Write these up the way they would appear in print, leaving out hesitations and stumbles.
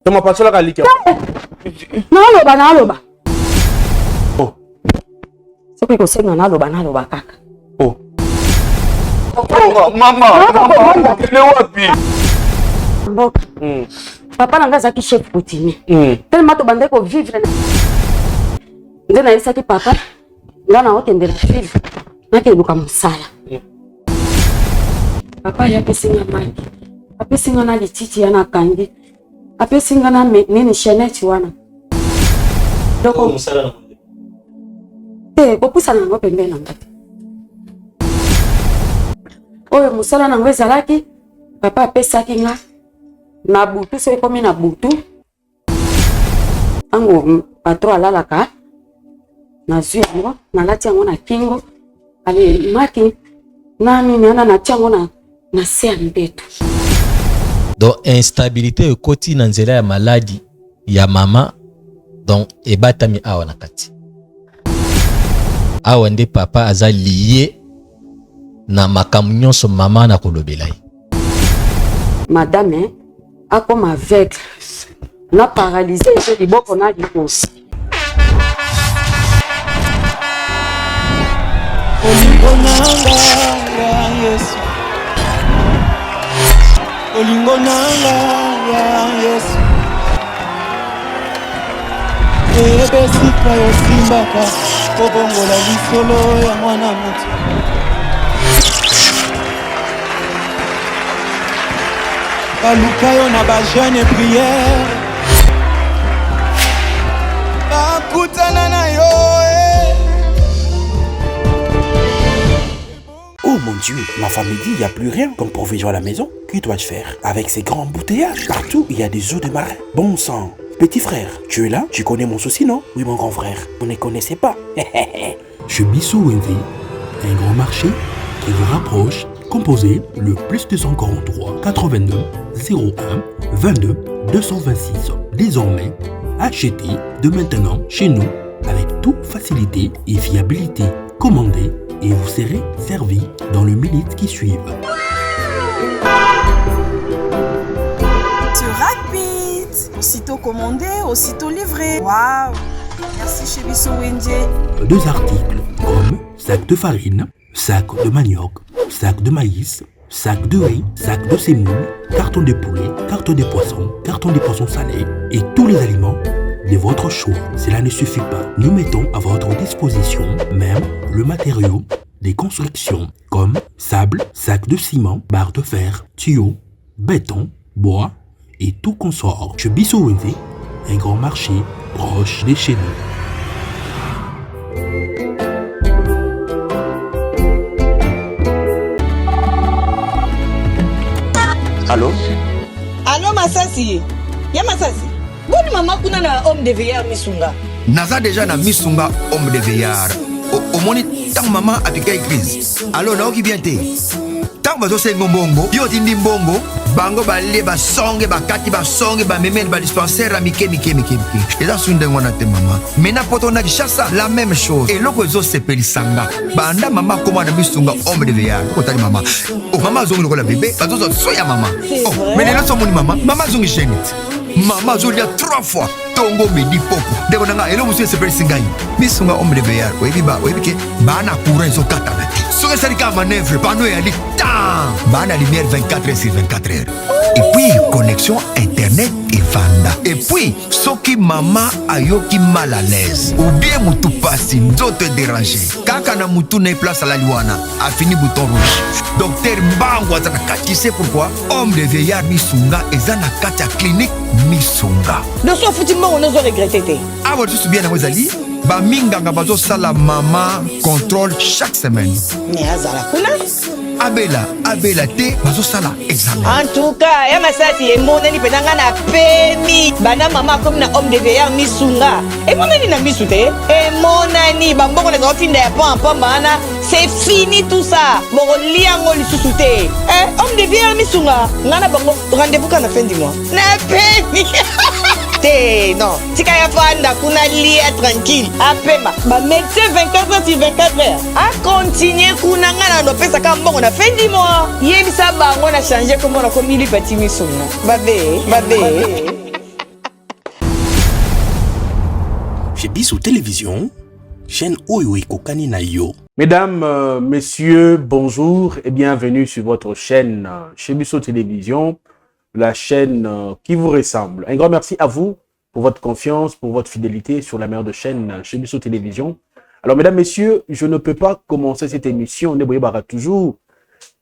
Toma pasolaka liki. Naloba naloba. Oh. Soki kosenga naloba naloba kaka. Oh. Mama, mama, okende wapi? Mboka. Mm. Papa na ngai azalaki chef coutumier. Mm. Tellement tobandaki kovivre nde nayebisaki papa nga naokende na ville nakende luka mosala. Mm. Papa ye apesi nga maki, apesi nga na lititi ya nakangi, apesi nga na nini chaînette wana. Loko te kopusana yango pembeni na nga te. Oyo mosala nango ezalaki papa apesaki nga na butu, soki ekomi na butu ntango patron alalaka nazwi yango nalati yango na kingo ale maki na nini wana natia yango na, na se ya mbeto. Donc instabilité ekoti na nzela ya maladi ya mama, donc ebatami awa na kati awa nde papa aza liye na makambo nyonso mama na kolobela ye. Madame akoma aveugle na paralyse mpe liboko na likosi. Olingo nanga ya Yesu, olingo nanga ya Yesu, ebesika yosimbaka kobongola lisolo ya mwana moto. Baluka yo na ba jeune prière bakutana na yo eh. Oh mon Dieu, ma famille dit il n'y a plus rien comme provision à la maison. Que dois-je faire Avec ces grands embouteillages, partout il y a des eaux de marais. Bon sang. Petit frère, tu es là Tu connais mon souci, non Oui, mon grand frère. Vous ne connaissez pas. Chez Bissou Wendy, un grand marché qui vous rapproche, composé le plus 243 89 01 22 226. Désormais, achetez de maintenant chez nous avec toute facilité et fiabilité. Commandez et vous serez servi dans les minutes qui suivent. C'est rapide Aussitôt commandé, aussitôt livré. Waouh Merci chez Bisso Wendy. Deux articles comme sac de farine, sac de manioc, sac de maïs, sac de riz, sac de semoule, carton de poulet, carton de poisson, carton de poisson salé et tous les aliments de votre choix. Cela ne suffit pas. Nous mettons à votre disposition même le matériau des constructions comme sable, sac de ciment, barre de fer, tuyaux, béton, bois et tout consort. Chez Bissou Wenze, un grand marché proche de chez nous. Allô Allô Masasi Ya Masasi Boni mama kuna na homme de veillard Misunga Naza deja na Misunga homme de veillard omoni ntango mama apikaki crise alo nayoki bien te ntango bazosenga mbongo yo otindi mbongo bango balie basonge bakati basonge bamemeli badispensaire ya mike mike mike mike eza su ndenge wana te mama me na poto na kinshasa la même chose eloko ezosepelisa nga banda mama akoma na misunga homme de veillard otali mama oh, mama azongi lokola bebe bazozwa so ya mama oh, me lelo somoni mama mama azongi jeune mama azolia trois fois tongo midi poko ndeko na ngai eloko mosusu esepelisi ngai misunga homme de veillard oyebi ba oyebi ke baa na courant ezokatana te soki esali kaka manœuvre pano eyali tan baa na lumière 24 heures sur 24 heures et puis connexion internet evanda et puis soki mama ayoki mal à l'aise ou bien mutu pasi nzoto ederange kaka na mutu na ye place alali wana afini bouton rouge docteur mbangu aza na kati c'est pourquoi homme de vieillard misunga eza na kati ya clinique misunga doso ofuti mbongo nozo regrete te awa lisusu bien yango ezali baminganga bazosala mama contrôle chaque semaine me azala kuna abela abela te bazosala examen en tout cas ya masasi emonani mpenza ngai na pemi banda mama akomi na homme de veillard misunga emonani na misu te emonani bambongo nazala otinda ya pamba pamba wana c'est fini tout ça bokolia yango lisusu te eh, homme de vie ya misunga ngai na bango rendez-vous kaka na fin du mois na pemi te non tika ya fanda kuna lia tranquille apema bamédecin 24 heures sur 24 heures akontinue kuna ngai na nopesaka mbongo na fin du mois yebisa bango na change kombo na komi lipati misunga babe babe. Biso Télévision, chaîne oyo ekokani na yo. Mesdames, messieurs, bonjour et bienvenue sur votre chaîne Chez Biso Télévision, la chaîne qui vous ressemble. Un grand merci à vous pour votre confiance, pour votre fidélité sur la mère de chaîne Chez Biso Télévision. Alors, mesdames, messieurs, je ne peux pas commencer cette émission, Neboye toujours,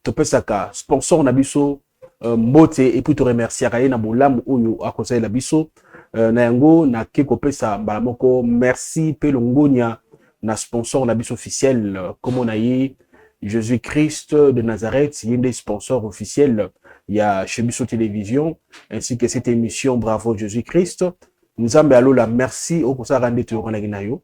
topesaka, sponsor na biso, mbote, et puis te remercier, na bolamu oyo akosalela biso, na yango, na ke kopesa mbala moko, merci pe longonia na sponsor na biso officiel, comme on a eu Jésus-Christ de Nazareth, il y a des sponsors officiels, il y a Chez Biso Télévision, ainsi que cette émission Bravo Jésus-Christ. Nous avons alors la merci au conseil rendu tour na yo.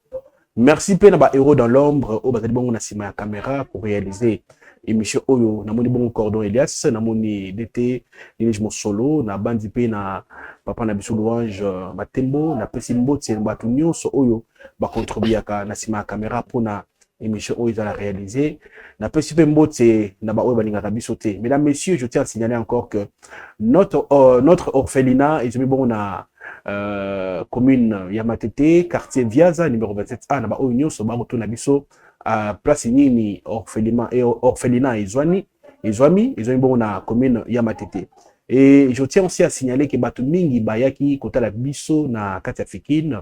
Merci pe na ba héros dans l'ombre au bazali bongo na sima ya caméra pour réaliser émission oyo na moni bongo Cordon Elias, na moni DT Denis Mosolo, na bandi pe na papa na biso Louange Matembo, na pesi mbote bato nyonso oyo ba contribuaka na sima ya caméra pour na émission oyo ezala réaliser. Na pesi pe mbote na ba oyo balingaka biso te. Mesdames, messieurs, je tiens à signaler encore que notre orphelinat ezali bongo na commune ya Matete, quartier Viaza, numéro 27A, na ba oyo nyonso ba retourna biso à place nini orphelinat et orphelinat ezwani, ezwami, ezwami bongo na commune ya Matete. Et je tiens aussi à signaler que bato mingi bayaki kotala biso na kati ya Fikine,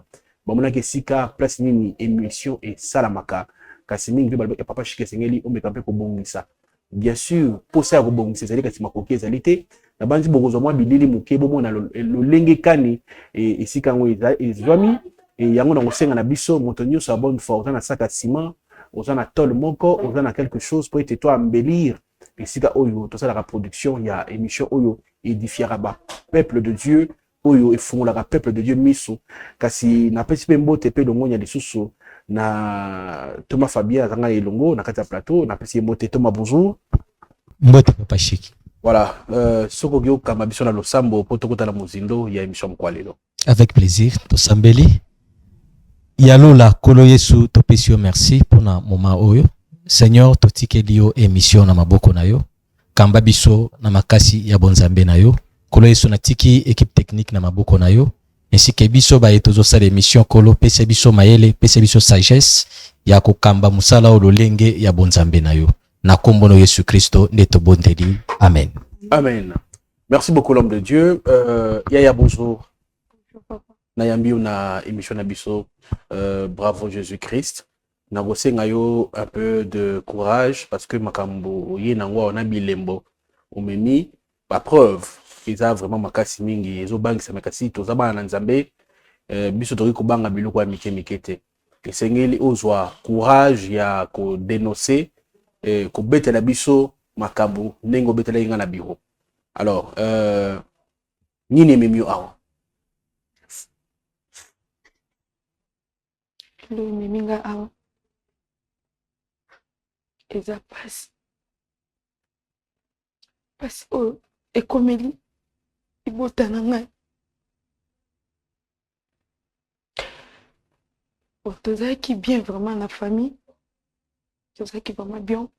bamonaki esika place nini émission esalamaka, kasi mingi mpe balobaki papa Chic esengeli omeka mpe kobongisa. Bien sûr, posa ya kobongisa ezali kasi makoki ezali te. Na banzi bokozwa mwa bilili moke bomona lolenge kani esika yango ezwami. E yango na kosenga na biso moto nyonso ya bonne foi, oza na sac à ciment, oza na tôle moko, oza na quelque chose po ete to embellir esika oyo tosalaka production ya émission oyo édifiera ba peuple de Dieu, oyo efungolaka peuple de Dieu miso. Kasi napesi mpe mbote mpe longonya lisusu na Thomas Fabien azanga elongo na kati ya plateau. Napesi ye mbote. Thomas, bonjour. Mbote papa Chic. Voilà, soko okoki kokamba biso na losambo po tokota na mozindo ya émission mokwa lelo. Avec plaisir, tosambeli. Yalola kolo Yesu topesi yo merci pona moment oyo. Seigneur, totikeli yo émission na maboko na yo. Kamba biso na makasi ya bonzambe na yo. Kolo Yesu natiki équipe technique na maboko na yo. Ainsi que biso ba tozosala émission kolo, pesa biso mayele, pesa biso sagesse ya kokamba musala oyo lolenge ya bonzambe na yo. Na kombo na Yesu Christo nde tobondeli. Amen. Amen. Merci beaucoup l'homme de Dieu. Yaya, bonjour. Bonjour papa. Nayambi na émission na biso, bravo Jésus-Christ. Nakosenga yo un peu de courage parce que makambo ye nango na bilembo omemi ba preuve eza vraiment makasi mingi ezobangisa makasi toza bana na Nzambe, biso tokoki kobanga biloko ya mike mike te. Esengeli ozwa courage ya ko dénoncer, kobetela biso makambo ndenge obetelaki nga na bureau. Alors, nini ememi yo awa? Eloko ememi nga awa eza pasi, pasi oyo ekomeli libota na ngai. Bon, tozalaki bien vraiment na famille, tozalaki vraiment bien,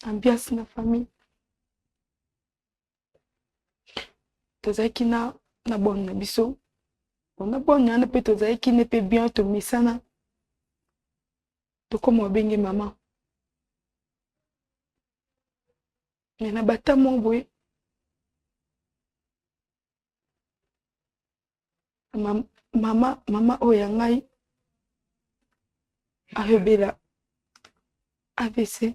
ambiance na famille. Tozalaki na bonne na biso. Bon, na bonne wana mpe tozalaki ne mpe bien, tomesana. Tokoma obenge mama. Mais na bata moko boye, mama oyo ya ngai ayobela AVC.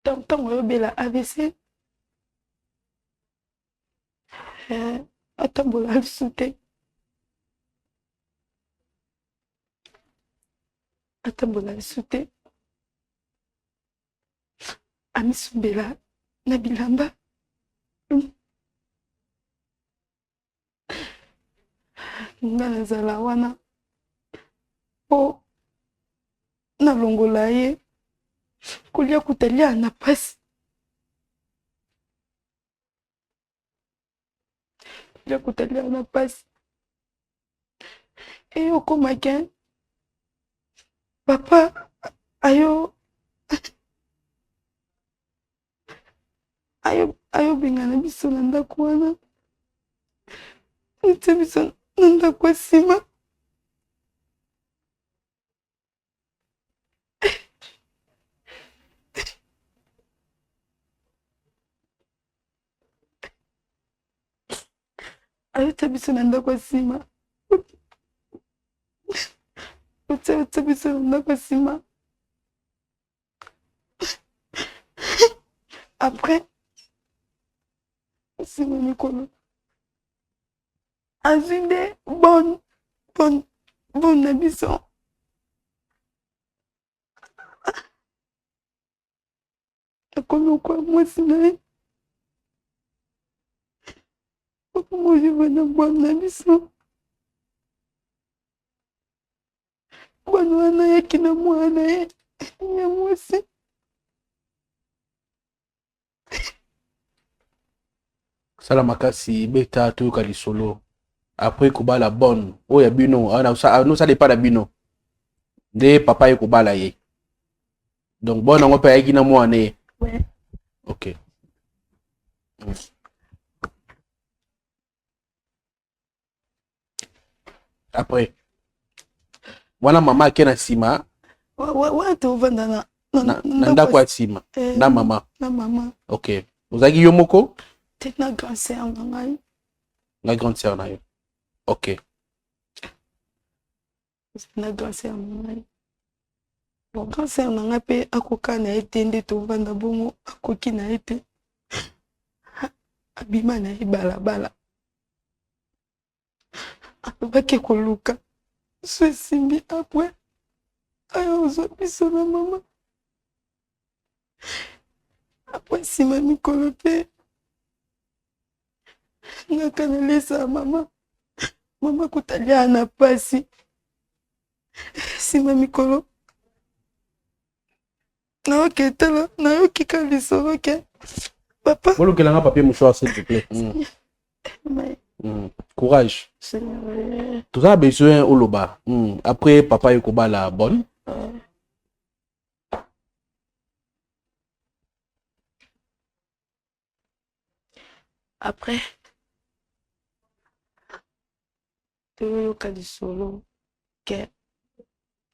Ntango ayobela AVC, atambola lisusu te. Atambola lisusu te. Amisumbela na bilamba. Nga nazala wana po nalongola ye kolia kuta lia na pasi. Kolia kuta lia na pasi. E okomaki papa ayo ayo bengana biso na ndako wana. Atie biso na ndako ya nsima. Ayotia biso na ndako ya nsima. Otia biso na ndako ya nsima. Après, nsima mikolo azwi nde bon bon bon na biso akomi okoya mwasi na ye akomi oviva na bwana na biso bwana wana ayaki na mwana na ye ya mwasi. Sala makasi beta toyoka lisolo après kobala bonne oyo ya bino anosala epai na bino nde papa ye kobala ye donc bonne yango mpe ayaki na mwana ye. Ok. Après wana mama ake na nsima. Wana tovanda na na ndako ya nsima na mama. Na mama. Ok, ozalaki yo moko te, na grande sœur na ngai. Na grande sœur na yo, ok. Na grande sœur na ngai. Bon, grande sœur na ngai mpe akoka na ye te, nde tovanda bongo, akoki na ye te, abima na ye balabala, alobaki koluka so esimbi, apres aya ozwa biso na mama. Apres nsima mikolo mpe ngaka nalesa mama, mama kotalia na pasi. Nsima mikolo nayoki etala, nayoki ka lisolo ke papa. Bolukelanga papier mouchoir, s'il vous plaît. Courage, toza na besoin oloba. Après papa ye kobala bonne. Après toyoyoka lisolo ke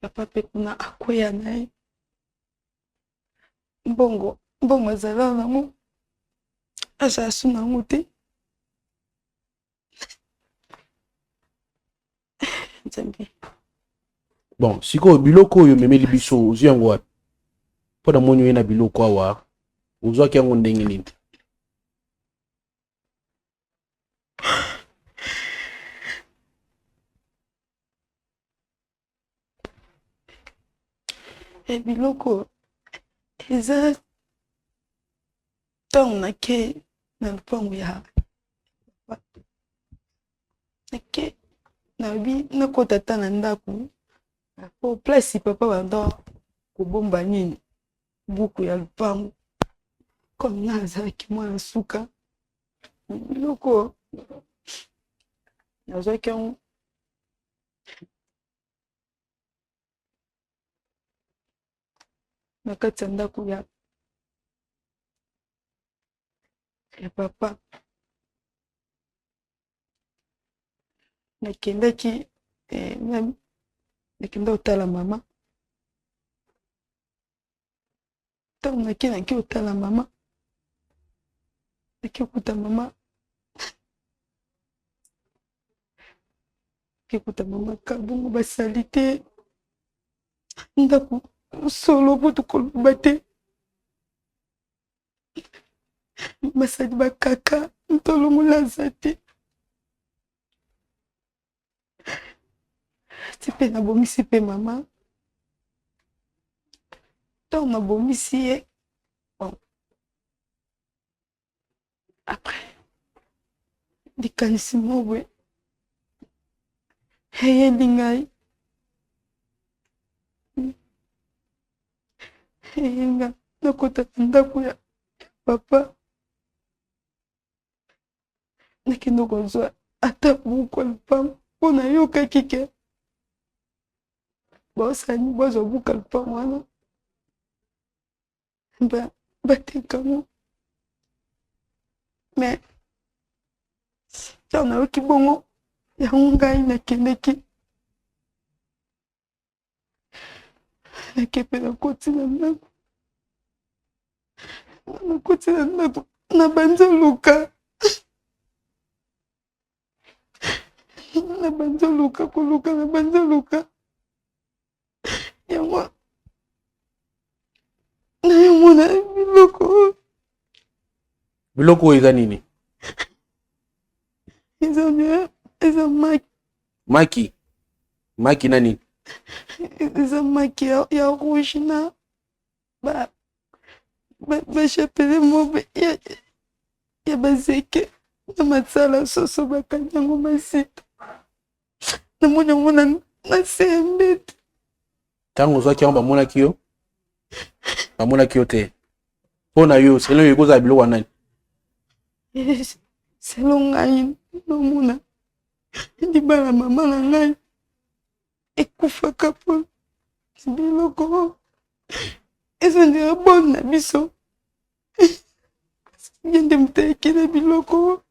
papa mpe kuna akweya na ye, mbongo mbongo azala nango azala su nango te. Nzambe. Bon, sikoyo biloko oyo omemeli biso, ozwi yango wapi? Mpo na moni oye na biloko awa, ozwaki yango ndenge nini? E biloko eza ntango nake na lopango ya papa, nake nabi nakota ata na ndako po place papa banda kobomba nini, buku ya lopango. Comme nga azalaki mwana suka, biloko nazwaki yango na kati ya ndako ya papa. Nakendaki nakenda kotala mama. Ntango nake kotala mama, nake kokuta mama, nake kokuta mama kabongo basali te, ndako solo kutu koloba te, basali bakaka ntolongola aza te. Ti mpe nabongisi mpe mama, ntango nabongisi ye, bon, après likanisi moko boye eyeli ngai, eyenga nakota na ndako ya papa, nakende kozwa ata buku ya lupango, mpo nayokaki ke bosani bozwa buku ya lupango wana batekango. Mais ntango Ntango nayoki bongo, yango ngai nakendeki, nake mpe nakoti na ndako, nakoti na ndako, nabandi oluka, nabandi oluka koluka, nabandi oluka yango, nayomona biloko. Biloko oyo eza nini? Eza maki. Maki, maki na nini? Eza maki ya rouge na bachapelet moko ya bazeke na masala soso, bakangi yango masita. Namoni yango na se ya mbeto. Ntango ozwaki yango, bamonaki yo? Bamonaki yo te. Mpo na yo, selon yo, ekozala biloko ya nani? Selon ngai, nomona libala mama na ngai ekufaka mpo biloko eza ndenge bonne na biso, ye nde moto ayekela biloko.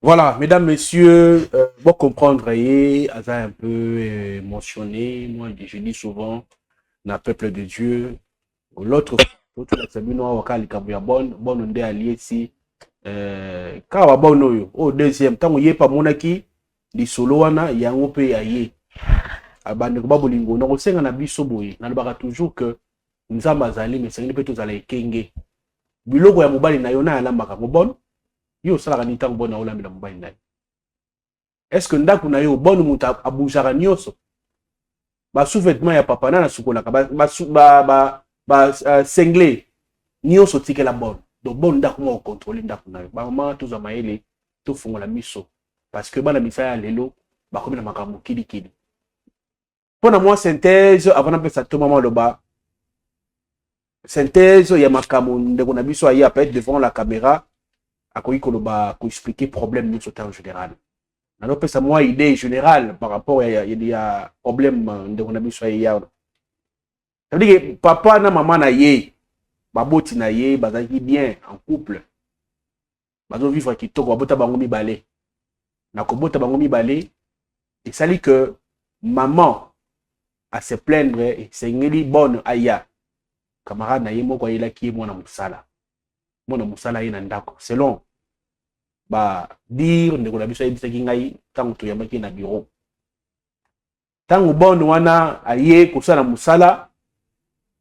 Voilà, mesdames, messieurs, bon comprendre, et aza un peu émotionné. Moi, je dis souvent, na peuple de Dieu, l'autre, l'autre, la bino awa likambo ya bonne, bonne nde aliesi, kaka ba bonne oyo, oyo deuxième, ntango ye pa amonaki lisolo wana, yango mpe ya ye. Bandeko ba bolingo, nakosenga na biso boye, nalobaka toujours que Nzambe azali, mais esengeli mpe tozala ekenge. Biloko ya mobali na yo na alambaka yango bonne, yo osalaka nini ntango bonne aolambela mobali na yo? Est ce que ndako na yo, bonne moto abougeaka nyonso? Basous-vêtement ya papa nani asukolaka? Ba singlet nyonso otikela bonne. Donc bonne ndako moko contrôle ndako na yo. Bamama, tozwa mayele, tofungola miso, parce que bana misala ya lelo bakomi na makambo kilikili. Mpo na mwa synthèse, avant napesa to mama aloba, synthèse ya makambo ndeko na biso aye peut-être devant la caméra, akoki koloba, koexpliquer problème nyonso te en général. Nazopesa mwa idée générale par rapport ya problème ndeko na biso aye yawa. Ça veut dire que papa na mama na ye, baboti na ye, bazalaki bien en couple, bazovivre kitoko, babota bango mibale. Na kobota bango mibale, esali que maman ase plaindre, esengeli bonne aya. Camarade na ye moko ayelaki ye mwana mosala, mwana mosala ye na ndako. Selon badire ndeko na biso ayebisaki ngai ntango toyambaki ye na bureau, ntango bonne wana aye kosala mosala,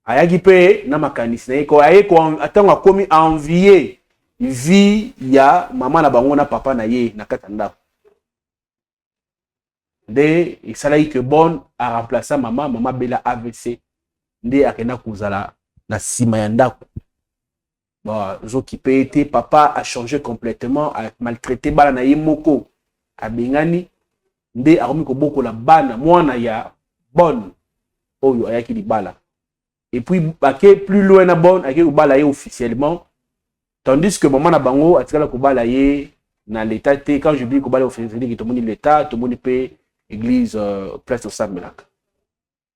ayaki mpe na makanisi na ye. Aye, ntango akomi, envie vie ya mama na bango na papa na ye na kati ya ndako, nde esalaki ke bonne aremplaça mama. Mama bela AVC, nde akenda kozala na nsima ya ndako. Bon, azokipe ye te. Papa a changé complètement, amaltraité bana na ye moko, abengani, nde akomi kobokola bana, mwana ya bonne oyo ayaki libala. Et puis ake plus loin na bonne, ake kobala ye officiellement, tandis que mama na bango atikala kobala ye na l'état te. Quand je dis kobala officiellement, c'est-à-dire tomoni l'état, tomoni mpe église, place tosambelaka.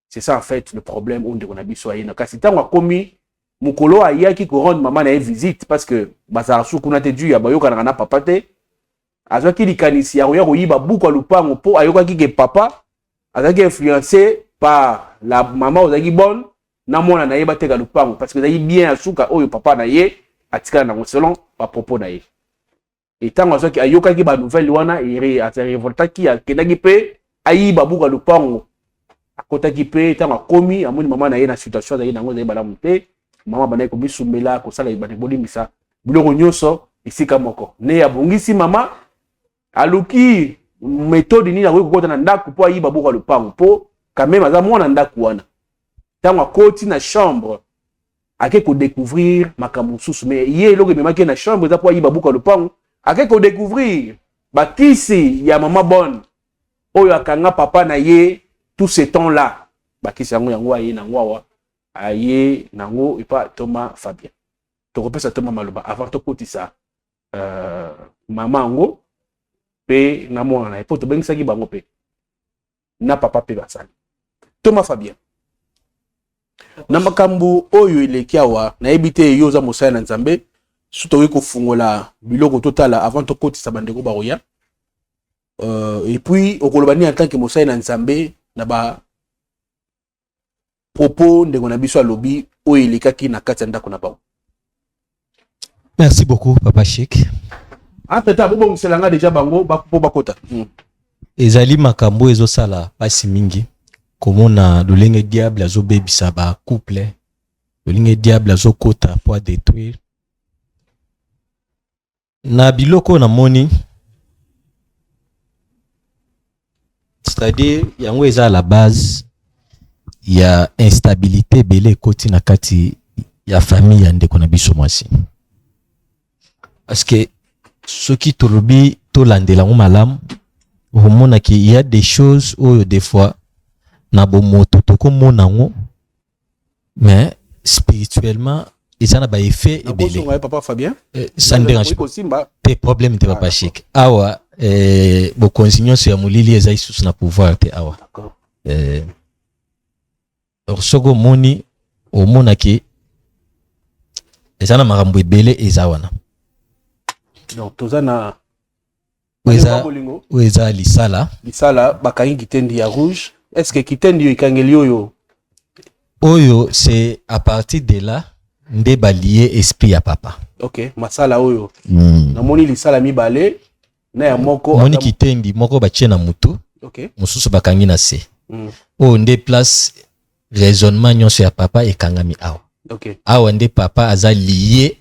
C'est ça en fait le problème oyo ndeko na biso aye na. Kasi ntango akomi mokolo ayaki korendre mama na ye visite, parce que bazalaka su kuna te, du ya bayokanaka na papa te, azwaki likanisi ya koya koyiba buku ya lupango, mpo ayokaki ke papa azalaki influencé par la mama ozalaki bonne na mwana na ye, bateka lupango, parce que ezalaki bien ya suka oyo papa na ye atikala nango, selon bapropos na ye. Ntango azwaki, ayokaki banouvelle wana, arevoltaki, akendaki mpe ayiba buku ya lupango. Akotaki mpe, ntango akomi, amoni mama na ye na situation azalaki nango, ezali malamu te. Mama bandaki komisumbela, kosala ebandi, bolimbisa, biloko nyonso esika moko. Nde abongisi mama, aluki méthode nini akoki kokota na ndako mpo ayiba buku ya lupango, mpo quand même aza mwana ndako wana. Ntango akoti na chambre, ake kodécouvrir makambo mosusu. Mais ye, eloko ememaki ye na chambre eza mpo ayiba buku ya lupango. Ake kodécouvrir bakisi ya mama bonne oyo akanga papa na ye tout ce temps là. Bakisi yango, yango aye nango awa, aye nango epa Thomas Fabien. Tokopesa Thomas maloba avant tokotisa mama yango mpe na mwana na ye, mpo tobengisaki bango mpe na papa mpe basali. Thomas Fabien, na makambo oyo eleki awa, nayebi te, yo oza mosali na Nzambe. Soki tokoki kofungola biloko totala avant tokotisa bandeko bakoya. Et puis okoloba nini en tant que mosali na Nzambe na ba propos ndeko na biso alobi oyo elekaki na kati ya ndako na bango. Merci beaucoup papa Chic. Entre temps bobongisela nga déjà bango po bakota. Ezali makambo ezosala pasi mingi komona lolenge diable azobebisa ba couple, lolenge diable azokota po adétruire. Na biloko namoni, c'est-à-dire yango eza la base ya instabilité ebele ekoti na kati ya famille ya ndeko na biso mwasi. Parce que soki tolobi tolandela yango malamu, okomonaki il y a des choses oyo des fois na bomoto tokomona yango, mais spirituellement eza na ba effet ebele. Nakosunga ye papa Fabien. Ça ne dérange pas. Kosimba. Te problème te papa Chic. Awa bokonzi nyonso ya molili eza lisusu na pouvoir te awa. D'accord. Donc soki omoni omonaki eza na makambo ebele eza wana. Donc toza na Oyo eza lisala. Lisala bakangi kitendi ya rouge. Est-ce que kitendi oyo ekangeli oyo? Oyo c'est à partir de là nde balie esprit ya papa. Ok, masala oyo. Namoni lisala mibale na ya moko. Moni kitendi moko batie na mutu. Ok. Mosusu bakangi na se. Oyo nde place raisonnement nyonso ya papa ekangami awa. Ok. Awa nde papa aza lié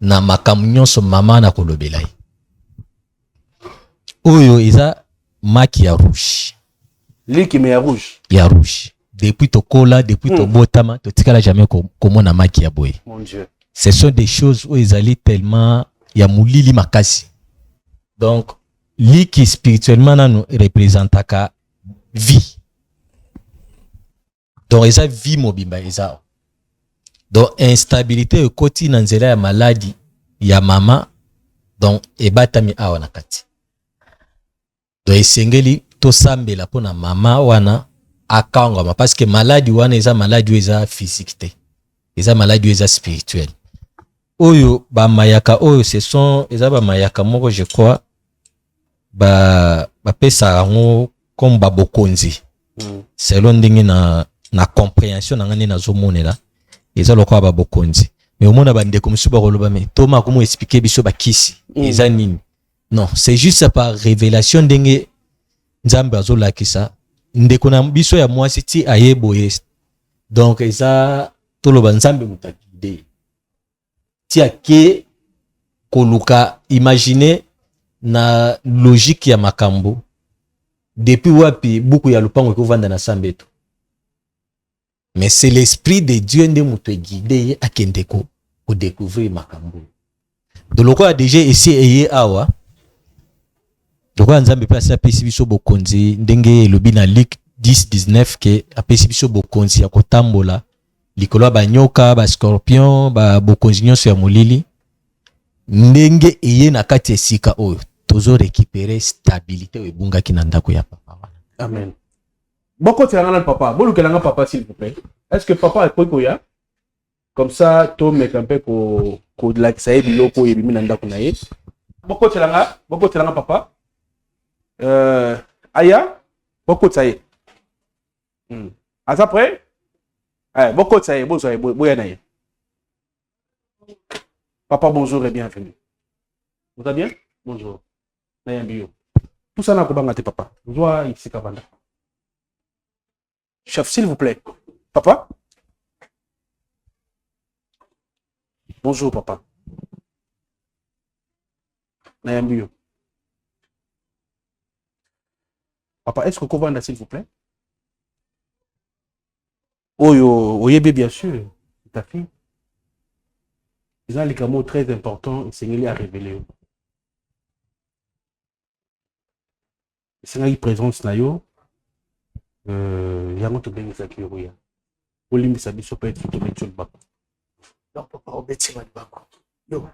na makambo nyonso mama na kolobela ye. Oyo eza maki ya rouge. Liki me ya rouge. Ya rouge. Depuis tokola, depuis tobotama, totikala jamais komona maki ya boye. Mon Dieu. Ce sont des choses oyo ezali tellement ya molili makasi. Donc liki spirituellement nanu représentaka vie. Donc eza vie mobimba eza. Donc instabilité ekoti na nzela ya maladie ya mama, donc ebatami awa na kati. Donc esengeli tosambela mpona mama wana akangwama, parce que maladie wana eza maladie oyo eza physique te, eza maladie oyo eza spirituelle. Oyo bamayaka oyo ce sont eza bamayaka moko je crois bapesaka yango comme babokonzi. Selon ndenge na compréhension na nga nde nazomonela eza lokola babokonzi. Mais omona bandeko mosusu bakoloba me Thomas akomo expliquer biso bakisi eza nini. Non, c'est juste par révélation ndenge Nzambe azolakisa ndeko na biso ya mwasi ti aye boye. Donc eza toloba Nzambe moto akide ti ake koluka imaginer na logique ya makambo depuis wapi buku ya lupango ekovanda na sambeto. Mais c'est l'esprit de Dieu nde moto eguide ye akende ko découvrir makambo. Donc lokola déjà esi eye awa, lokola Nzambe pe asi apesi biso bokonzi ndenge elobi na Luc 10, 19 ke apesi biso bokonzi ya kotambola likolo ya banyoka, ba scorpion, ba bokonzi nyonso ya molili, ndenge eye na kati ya esika oyo tozo récupérer stabilité oyo ebungaki na ndako ya papa wana. Amen. Bokotela nga na papa, bolukela nga papa s'il vous plaît. Est-ce que papa akoki koya? Comme ça tomeka mpe kolakisa ye biloko oyo ebimi na ndako na ye. Bokotela nga, bokotela nga papa. Aya, bokotisa ye. Aza prêt? Bokotisa ye, bozwa ye, boya na ye. Papa, bonjour et bienvenue. Vous allez bien? Bonjour. Nayambi yo. Tout ça na kobanga te papa. Zwa ici kavanda. Chef, s'il vous plaît. Papa? Bonjour papa. Nayambi yo. Papa, est-ce que kovanda s'il vous plaît? Oyo, oyebi bien sûr, ta fille. Eza likambo très important esengeli a révéler yo. Esengaki présence na yo, yango tobengisaki yo koya. Olimbisa biso pe tobeti yo libaku. Non, papa, obeti nga libaku. Yo.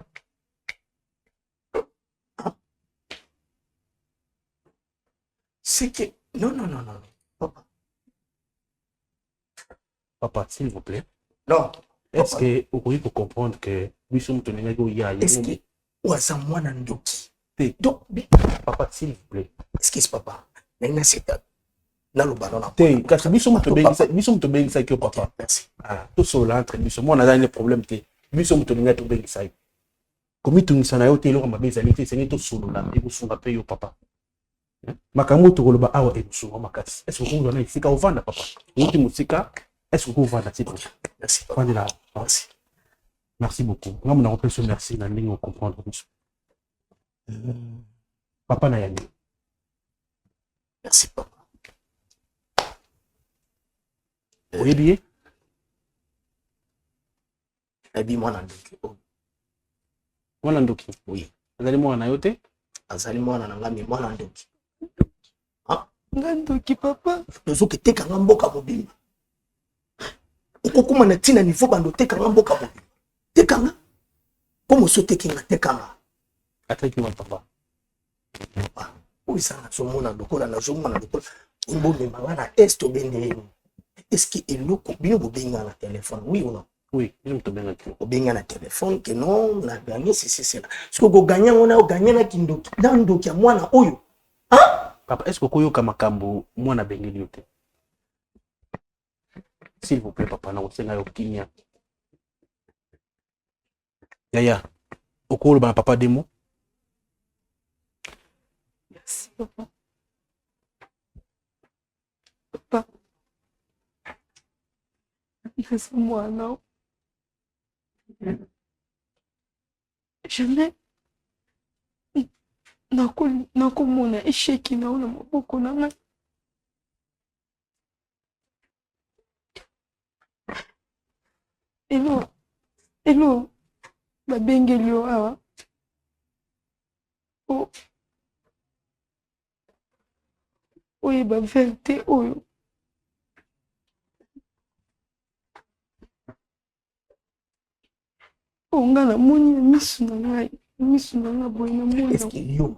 C'est que... Non, non, non, non, papa. Papa, s'il vous plaît. Non. Est-ce que vous pouvez comprendre que Biso moto olingaki oya. Est-ce que oyo aza mwana ndoki? Te. Donc, papa, s'il vous plaît. Excuse papa. Ndenge naseta naloba nona. Te, kasi biso moto biso moto obengisaki yo papa. Merci. Ah, tosolola entre biso. Mwana aza ni problème te. Biso moto olingaki tobengisa yo. Komitungisa na yo te, eloko mabe ezali te, esengeli tosolola, ekosunga mpe yo papa. Makambo oyo tokoloba awa ekosunga makasi. Est-ce que okozwa na esika ovanda papa? Outi mosika, est-ce que okovanda ti papa? Merci. Vandela. Merci. Merci beaucoup. Ngambo na kopesa merci na ndenge ocomprendre biso. Papa na yango. Merci papa. Oyebi ye? Nayebi mwana ndoki oyo. Mwana ndoki? Oui. Azali mwana na yo te? Azali mwana na ngai, mais mwana ndoki. Nga ndoki papa. Tozoketeka nga mboka mobimba. Okokoma na ntina niveau bando oteka nga mboka mobimba. Teka nga. Komo osi oteki nga, teka nga. Ateki wa papa. Papa, oyo eza nazomona lokola nazomona lokola bomema nga na test obendeli. Est-ce que eloko bino bobenga na téléphone, oui ou non? Oui, bino moto obengaki. Obenga na téléphone que non, na gagné ceci cela. Soki okoganye yango na oganye na kindoki, na ndoki ya mwana oyo. Hein? Papa, est-ce que okoyoka makambo mwana abengeli yo te? S'il vous plaît papa, nakosenga yo kimia. Yaya, okoloba na papa demo? Merci papa. Papa, naza mwana. Jamais nakomona esheki na yo na maboko na ngai. Elo, elo, babengeli yo awa. Oh. Oyeba verite oyo. Oyo nga namoni na misu na ngai, misu na ngai boye namoni. Est-ce que yo,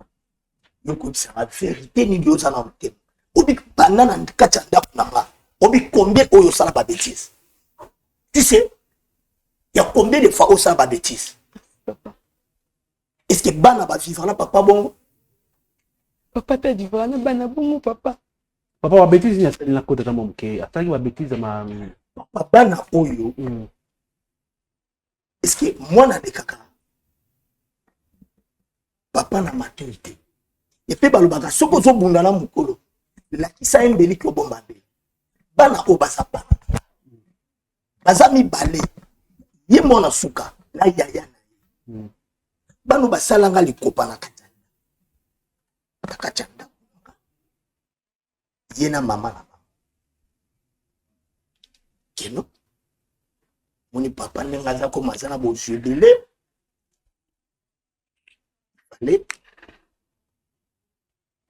yo koyebisaka verite nini yo oza na motema? Obi banda na kati ya ndako na nga, obi combien oyo osala ba bêtises? Tu sais, ya combien de fois osala ba bêtises? Papa. Est-ce que bana ba vivre na papa bongo? Papa pe vivre na bana bongo papa. Papa ba bêtises ni asali na kota mwa moke, asalaki ba bêtises ma papa bana oyo. Est-ce que mwana alekaka papa na matoi te? Epe balobaka soki ozobunda na mokolo, lakisa ye mbeli ki obomba mbeli. Bana oyo baza bana baza mibale, ye mwana suka na yaya na ye. Bano basalanga likopa na kati na kati ya ndako, ye na mama na bango. Keno moni papa ndenge aza koma aza na bozwi ebele, ale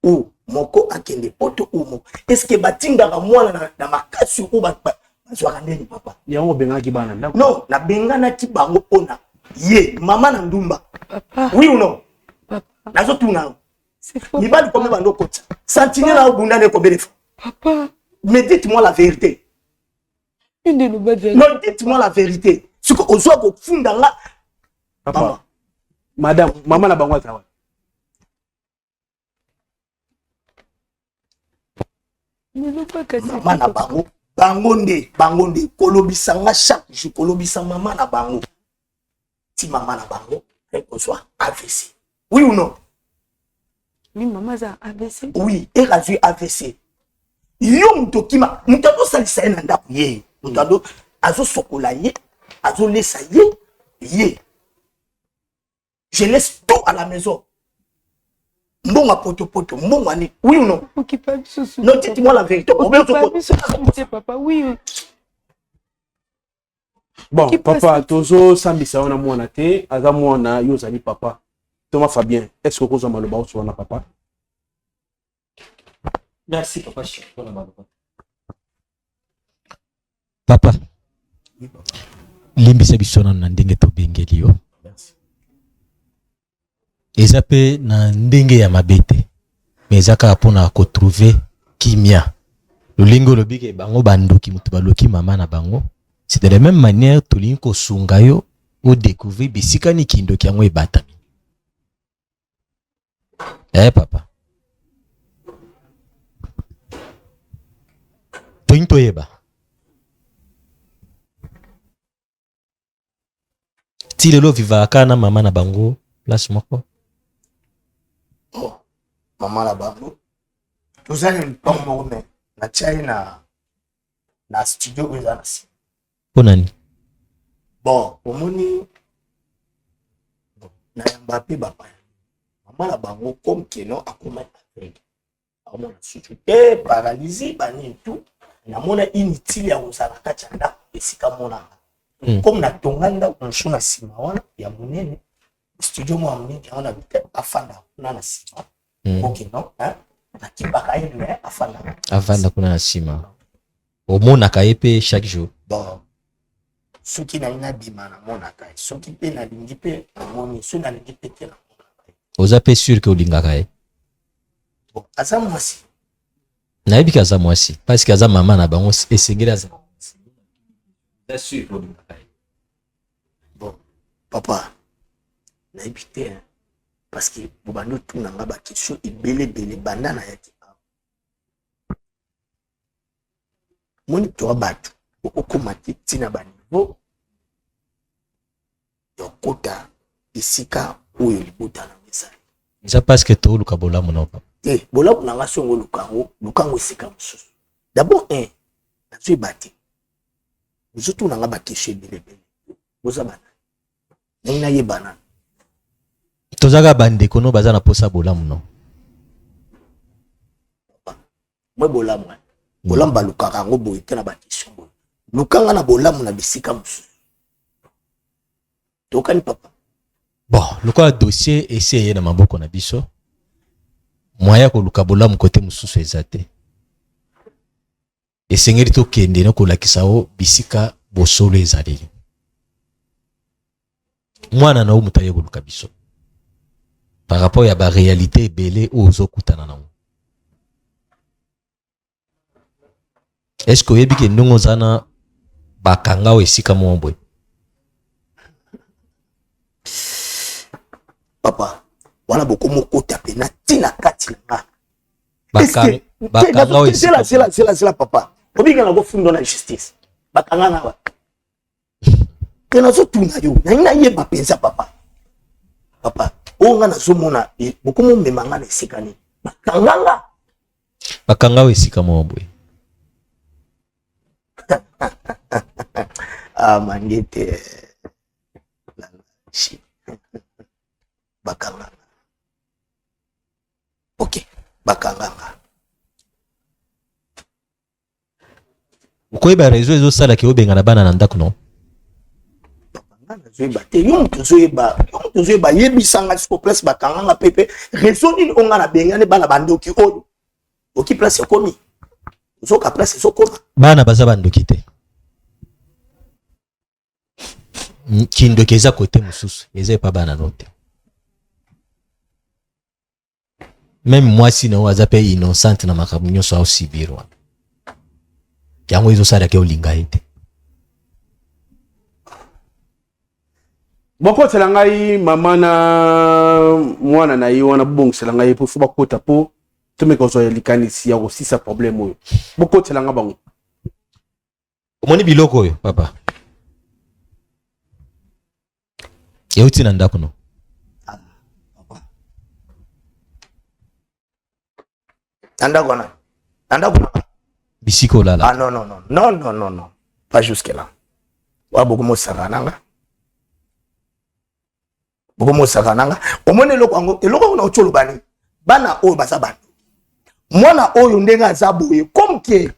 ou moko akende poto ou moko. Est-ce que batindaka mwana na makasi ou bazwaka ndeni papa? Yango obengaki bana ndako? Non, nabenganaki bango mpona ye mama na ndumba. Papa. Oui ou non? Papa. Nazotuna yo. C'est faux. Mibali combien bando kotisa? Sentinelle a obunda ne combien de fois? Papa. Mais dites-moi la vérité. Une de nos vérité. Non, dites-moi la vérité. Ce que ozwa kofunda nga. Papa. Mama. Madame, mama na bango aza wapi? Mama na bango, bango nde, bango nde kolobisa nga chaque jour, kolobisa mama na bango. Ti mama na bango ekozwa AVC. Oui ou non? Oui, mama aza AVC. Oui, ere azwi AVC. Yo moto okima, moto azosalisa ye na ndako ye, moto ado azosokola ye, azolesa ye, ye. Je laisse tout à la maison. Mbongo ya poto-poto, mbongo ya nini? Oui ou non? Okipa biso susu. Non, dites-moi la vérité. Okipa biso susu te, papa. Oui. Bon, papa, tozosambisa yo na mwana te, aza mwana, yo ozali papa. Thomas Fabien, est-ce que okozwa maloba oso wana papa? Merci papa Chic mpona maloba. Papa, limbisa biso nanu na ndenge tobengeli yo. Eza pe na ndenge ya mabe te, mais eza kaka mpona kotrouve kimia. Lolenge olobi ke bango bandoki moto baloki mama na bango, c'est de la même manière tolingi kosunga yo. Odécouvrir bisika nini kindoki yango ebatami. Eh papa. Tolingi toyeba. Ti lelo vivaka kaka na mama na bango place moko. Oh, mama na bango toza na lupango moko me natia ye na na studio oyo eza na nsima. Mpo nani? Bon, omoni nayamba mpe bapaya. Mama na bango comme keno akoma aveugle, akomona susu te, paralysie banini tout. Namona inutile ya kozala kati ya ndako esika monanga. Comme natonga ndako mosusu na nsima wana ya monene, studio moko ya monene yango na bite afanda kuna na nsima. Ok, non, nakipaka ye me afanda. Avanda kuna na nsima, omonaka ye mpe chaque jour? Bon, soki nalingi nabima namonaka ye, soki mpe nalingi mpe namoni, soki nalingi mpe te namonaka ye. Oza mpe sûr ke olingaka ye? Bon, aza mwasi. Nayebi ke aza mwasi parce que aza mama na bango, esengeli aza. Oza sûr ke olingaka ye? Bon papa, nayebi te hein, parce que bobandi otuna nga baquestion ebele ebele banda nayaki awa. Moni toa bato okokóma te ntina baniveau ya okota esika oyo libota na nga ezali. Eza parce que tooluka bolamu na yo papa. Te, bolamu na nga songo oluka yango, luka yango esika mosusu. D'abord un nazoyeba te, ozotuna nga baquestion ebele ebele, boza bana ndenge nayeba nanu. Toza kaka bandeko no baza na posa bolamu no. Mwe bolamu eh. Bolamu balukaka yango boye te na baquestion boye. Lukanga na bolamu na bisika mosusu. Tokani papa. Bon, lokola dossier esi eye na maboko na biso, moyen ya koluka bolamu kote mosusu eza te. Esengeli tokende na kolakisa yo bisika bosolo ezaleli. Mwana na yo moto aye koluka biso par rapport ya baréalité ebele oyo ozokutana nango. Est-ce que oyebi ke ndenge oza na bakanga oyo esika moko boye? Papa, wana bokomokota mpena ntina kati na nga. Bakanga oyo zela zela zela zela papa, obinga na kofunda na justice, bakanga nga wapi? Te, nazotuna yo, nalingi nayeba mpenza papa. Papa oyo nga nazomona bokomomema nga na esika nini? Bakanga nga. Bakanga oyo esika moko boye. Ah, mangete bakanga nga. Ok, bakanga nga. Okoyeba réseau ezosalaka obengana bana na ndako no? Nga nazoyeba te, yo moto ozoyeba, yo moto ozoyeba, yebisanga siko place bakanganga pepe réseau nini oyo nga nabengani bana bandoki oyo. Oki place ekomi, ozoka place ezokoma. Bana baza bandoki te. Kindoki eza kote mosusu, eza epa bana no te. Meme mwasi na yo aza mpe innocente na makambo nyonso aosibir wana, yango ezosalaka olinga ye te. Bokotela ngai mama na mwana na ye wana, bobongisela ngai ye mpo fo bakota mpo tomeka kozwa likanisi ya kosisa problème oyo. Bokotela nga bango. Omoni biloko oyo papa euti na ndako no? Na ndako wana, na ndako na bisika olala. Ah non non non non non non non, pas jusque là. Wa bokomosaka nanga, bokomosaka nanga. Omoni eloko yango, eloko yango nauti oloba nini? Bana oyo baza bana, mwana oyo ndenge aza boye, comme ke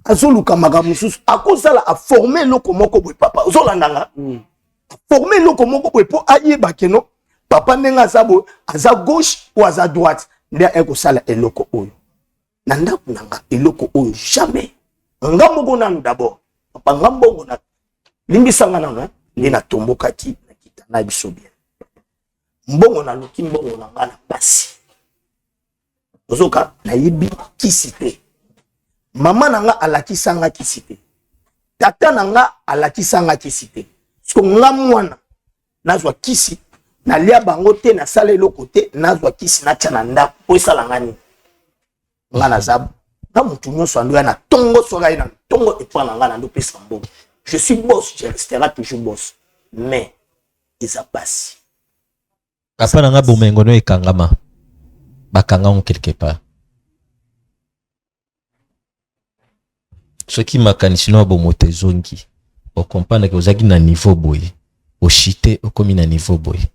azoluka makambo mosusu, akozala aforme eloko moko boye. Papa, ozolanda nga? Aforme eloko moko boye mpo ayeba keno papa ndenge aza boye, aza gauche ou aza droite, nde aye kosala eloko oyo na ndako na nga. Eloko oyo jamais nga moko nanu. D'abord papa, nga mbongo na limbisanga nanu eh? Nde natombokaki, nakita na biso bien. Mbongo naluki, mbongo na nga na pasi, ozoka nayebi kisi te. Mama na nga alakisanga kisi te, tata na nga alakisanga kisi te. Siko nga mwana Nazwa kisi, nalia bango te, nasala eloko te, nazwa kisi natya na ndako mpo esala nga nini? Nga naza nga motu nyonso ando ya na ntongo, soki aye na ntongo epa na nga nando pesa mbongo. Je suis boss, je restera toujours boss, mais eza pasi. Papa na nga bomengo no ekangama, bakanga ngo quelque part. Soki makanisi no ya bomoto ezongi, okomprendre ke ozalaki na niveau boye, oshite okomi na niveau boye,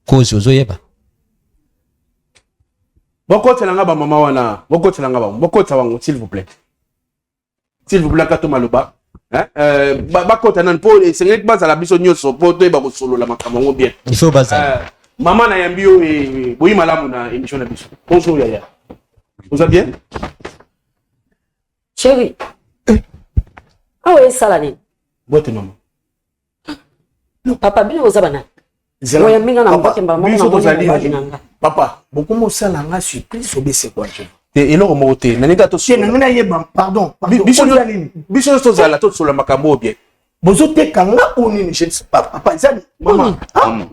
cause ozoyeba. Bokotela nga bamama wana, bokotela nga bango, bokotisa bango s'il vous plaît, s'il vous plaît. Kato maloba, hein? Bakota nani mpo esengeli bazala biso nyonso mpo toyeba kosolola makambo yango bien. Il faut bazala. Mama nayambi yo, boyi malamu na émission na biso. Bonjour yaya, oza bien? Chéri, awa esala nini? Bote mama. Papa, bino boza banani? Oyambi nga na mbote mbala moko, Biso namoni tozali mobali na nga. Papa, bokomi osala nga surprise, obese kwa je te eloko moko te, nalingi kaka te nangi nayeba, pardon, pardon. Biso Oza nini? Biso nyonso tozala tosolola makambo oyo bien. Bozoteka nga o nini? Je ne sais pas, papa, eza nini? Mama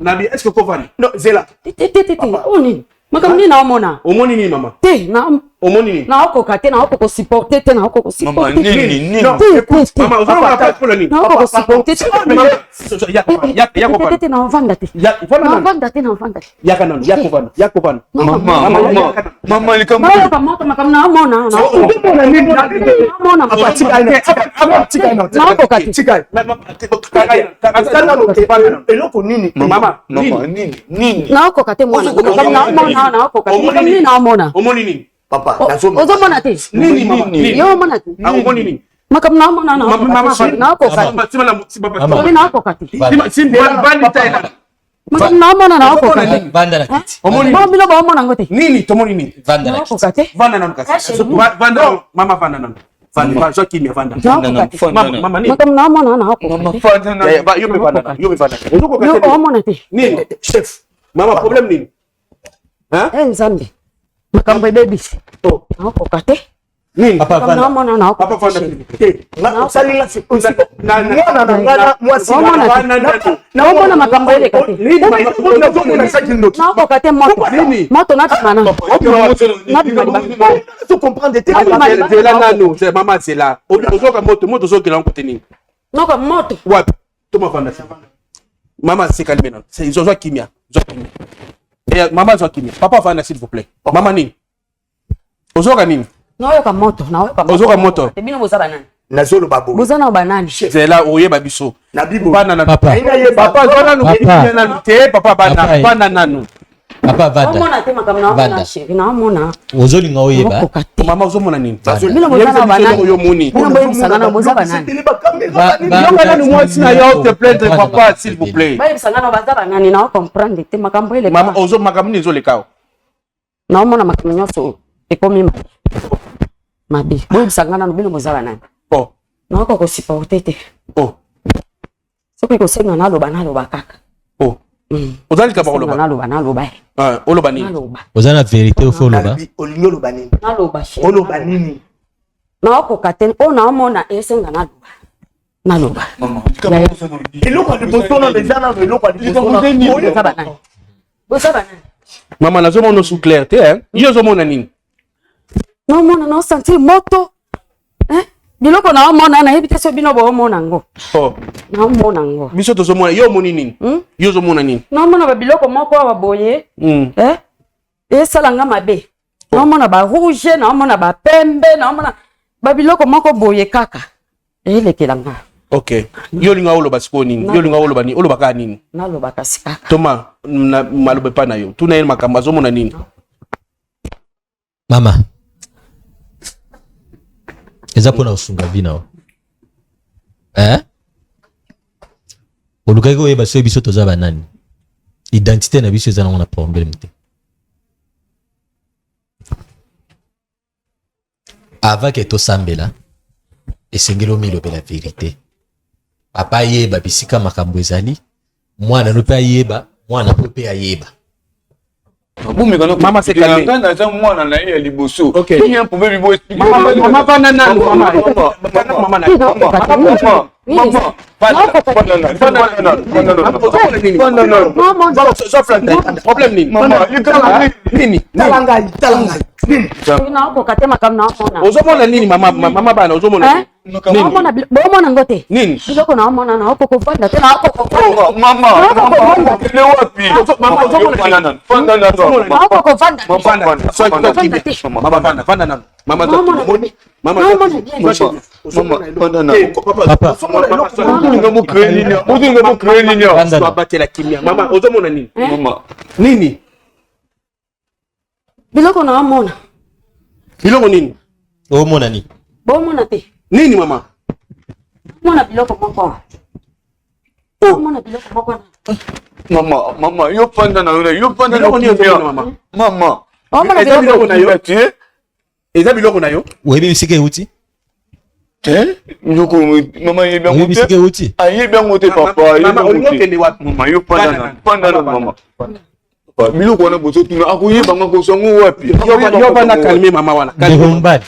nabi, est ce que kovani? Non, zela. Te te te te, oyo nini? Makambo nini naomona? Omoni nini mama? Te na Omoni nini? Naokoka te, naokoka kosupporte te, naokoka kosupporte Mama, nini, nini? Non, Te, écoute, te, te. mama, ozolongola place mpona nini? Naokoka kosupporte te. Mama, yaka, yaka Te, te, kovanda. te, naovanda te. Vanda nanu. Naovanda te, naovanda te. Yaka nanu, yaka kovanda, yaka kovanda. Mama, mama, mama, likambo. Naoyoka moto, makambo naomona. Ozomona nini? Naomona. Papa, tika ye, tika, tika ye, Naokoka te. tika ye. Eza nano te, eloko nini? Mama, Mama, nini, nini? Naokoka te mwana, makambo naomona, naokoka te. Makambo nini naomona? Omoni nini? Papa, Ozomona te? Nini mama? Nini? Yo omona te? Ah, omoni nini? Makambo naomona, naokoka te, naokoka te. Mama. Obi naokoka te. Vanda. Makambo naomona, naokoka te. Vanda na kiti. Omoni Bo bino baomona yango te? nini? Tomoni nini? Vanda na kiti. Naokoka te. Vanda nanu kasi. Vanda nanu. Mama, vanda nanu. Vanda, zwa kimia, vanda. Naokoka te. Mama, mama, nini? Makambo naomona, naokoka Mama, te. fanda na. Eh, yo mpe vanda nanu, yo mpe vanda nanu. Ozokoka Yo te nini? omona te? Nini? Chef. Mama, problème nini? Hein? E Nzambe, makambo ebebi. Naokoka te. Nini? Papa, Makambo vanda. naomona, naokoka Papa, vanda. te. Te, nga osali nga surprise. Mwana na nga na mwasi na Omona te. Vanda nanu. Naomona makambo eleka te. Nini, mama? nazomona esaki ndoki. Naokoka te, moto. Nini? Moto, nabima na nabima libanda. Nazo comprendre te. Abima libanda. Zela nanu, mama, zela. Ozoka moto, moto ozokela yango kote nini? Noka moto. Wapi? Toma vanda se. Mama, sekali mena. Zwa kimia, zwa kimia. Eh, mama, zwa kimia. Papa, vanda s'il vous plaît. Mama, nini? Ozoka nini? Naoyoka moto, naoyoka moto. Ozoka moto. Te, bino boza banani? Nazoloba boye. Boza na banani? Zela, oyeba biso. Na bibo. Bana nanu. Papa. Papa, zwa nanu. Papa. Kimia nanu te, papa, bana, Papa, eh. bana nanu. Papa, vanda. Omona te makambo naomona? Vanda. Chéri, naomona. Ozolinga oyeba? Naokoka te. Mama, ozomona nini? Bino boza na Yebisa biso banani? eloko yo omoni. Bino boyebisanga na boza banani? Yoka nanu mwasi na yo te plaindre, papa, s'il vous plaît. Bayebisanga na baza banani? Nao comprendre te makambo eleka. Mama, ozo makambo nini ezoleka awa? Naomona makambo nyonso ekomi mabe mabe. Boyebisanga nano, bino boza banani? Oh, Naokoka kosupporte te. oh, Soki kosenga naloba, naloba kaka. oh. Oza likambo Kosenga koloba? naloba, naloba ye. Ah, oloba nini? Naloba. Oza na vérité ofo oloba. Nalobi, olingi oloba nini? Naloba, chéri. Oloba nini? Naokoka te, oyo naomona esenga naloba, naloba. Eloko ya liboso nano eza nano eloko ya liboso nano. Boza banani? Boza banani? Mama, nazomona osu clair te, hein? Yo ozomona nini? Naomona, naosentir moto. Eh? Biloko naomona, nayebi te so bino boomona yango. Oh, Naomona yango. biso tozomona, yo omoni nini? Yo ozomona nini? Naomona babiloko moko awa boye. Eh? Esalanga mabe. Naomona barouge, naomona bapembe, naomona babiloko moko boye kaka elekela nga. Ok, yo olinga oloba sikoyo nini? Yo olinga oloba nini? Oloba kaka nini? Naloba kasi kaka. Toma na maloba epai na yo, tuna ye makambo azomona nini. Mama, eza mpona kosunga vi na yo, eh? Olukaki koyeba soki biso toza banani. Identité na biso eza nango na problème te. Avant ke tosambela, esengeli omilobela vérité. Papa ayeba bisika makambo ezali, mwana no mpe ayeba, mwana po mpe ayeba. Mama, c'est calmé. Nga naza mwana na ye ya liboso. Ok. Nini ya problème bo expliquer? Mama, mama, vanda nanu, mama. Vanda, mama na yo. Mama, Mama, problème nini? Mama, nini? Tala ngai, tala ngai. Nini? Naokoka te makambo naomona. Ozomona nini mama mama bana ozomona nini? Naomona bomona ngo te. Nini? Biloko naomona naokoka kovanda te naokoka kovanda. Mama, mama, okende wapi? Mama, ozomona nini? Fanda nano. Naokoka kovanda. Fanda. Mama fanda, fanda nano. Mama Naomona. Mama Mama, Papa. Ozolinga bocrée nini? Ozolinga bocrée nini? Abatela kimia. Mama, ozomona nini? Mama. Nini? Biloko naomona. Biloko nini? Omona nini? Bomona te. Nini mama? Mona biloko moko. Omona biloko moko. Mama, mama, yo fanda na yo, yo fanda na Biloko nini ozomona mama? Mama. Omona Eza biloko na yo. Te? Eza biloko na yo? Oyebi bisika euti? Te? Biloko mama ayebi yango Oyebi bisika te. euti? Ayebi yango te papa, ayebi Mama, yango olingi te. okende wapi? Mama, yo fanda na, fanda na mama. Papa, biloko wana bozotuna akoyeba ngo akozwa ngo wapi? Yo vanda calme mama wana. Ndeko mobali.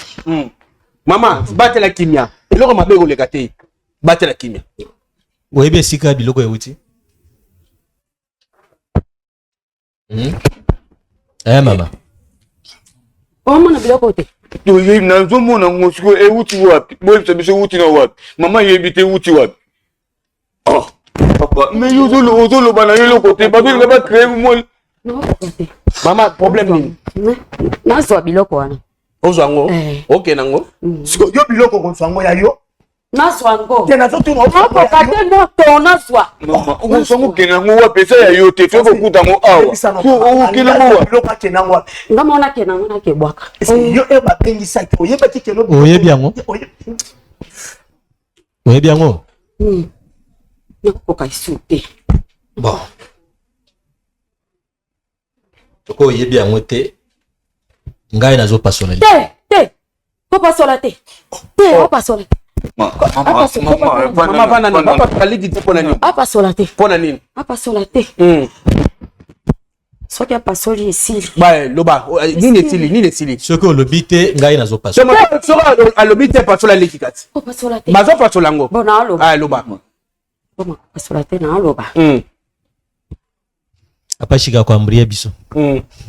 Mama, batela kimia. Eloko mabe ekoleka te. Batela kimia. Oyebi esika biloko euti? Hmm? Eh mama. Omona biloko te. Toyebi nazomona ngo sikoyo euti wapi? Boyebisa biso euti na wapi? Mama yebi te euti wapi? Oh, papa, mais yo ozoloba na yo eloko te, bazolinga bacrée mo. Naokoka te. Mama, problème nini? Nazwa biloko wana. Ozwa yango? Okende yango? Sikoyo yo biloko okozwa yango ya yo. Nazwa yango. Te nazotuna Naokoka te moto nazwa. Mama, okozwa ngo okende yango wapi? Eza ya yo te, toyei kokuta yango awa. So, okende yango wapi? Biloko akende yango wapi? Nga mona akende yango nakebwaka. Yo e babengisaki oyebaki kelo. Oyebi yango? Oyebi yango? Nakokoka esu te. Bon. Soki oyebi yango te, ngai nazopasola. Te, te. Kopasola te. Te, opasola te. Mama vanda nano. Papa aliki te mpona nini? Apasola te. Mpona nini? Apasola te. Soki apasoli esili. Ba loba nini esili? Nini esili? Soki olobi te, ngai nazopasola. Soki alobi te pasola aleki kati. Kopasola te. Bazopasola yango. Bon naoloba. Ah loba. Bon kopasola te naoloba. Apashika koambrie biso.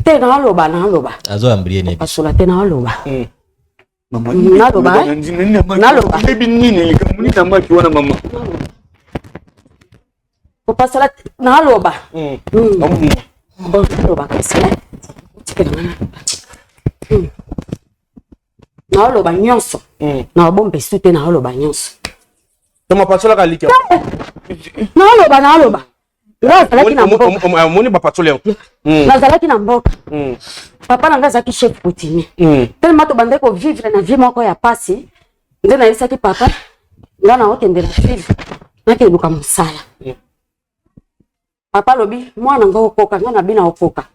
Te naoloba naoloba. Azoambrie ne biso. Kopasola te naoloba. Naloba. Naloba. Oyebi nini likambo nini na maki wana mama? Kopasola te naoloba. Bon naloba kasi. Otikela nga naloba. Naoloba nyonso. Naobomba esu te naoloba nyonso. Toma pasolaka aliki. Naoloba naoloba. Nga azalaki na mboka. Omoni bapasoli yango. Nazalaki na mboka. Papa na nga azalaki chef coutumier. Tellement tobandaki kovivre na vie moko ya pasi, nde nayebisaki papa nga naokende na ville nakeluka mosala. Papa alobi mwana nga okoka, nga na bino okoka.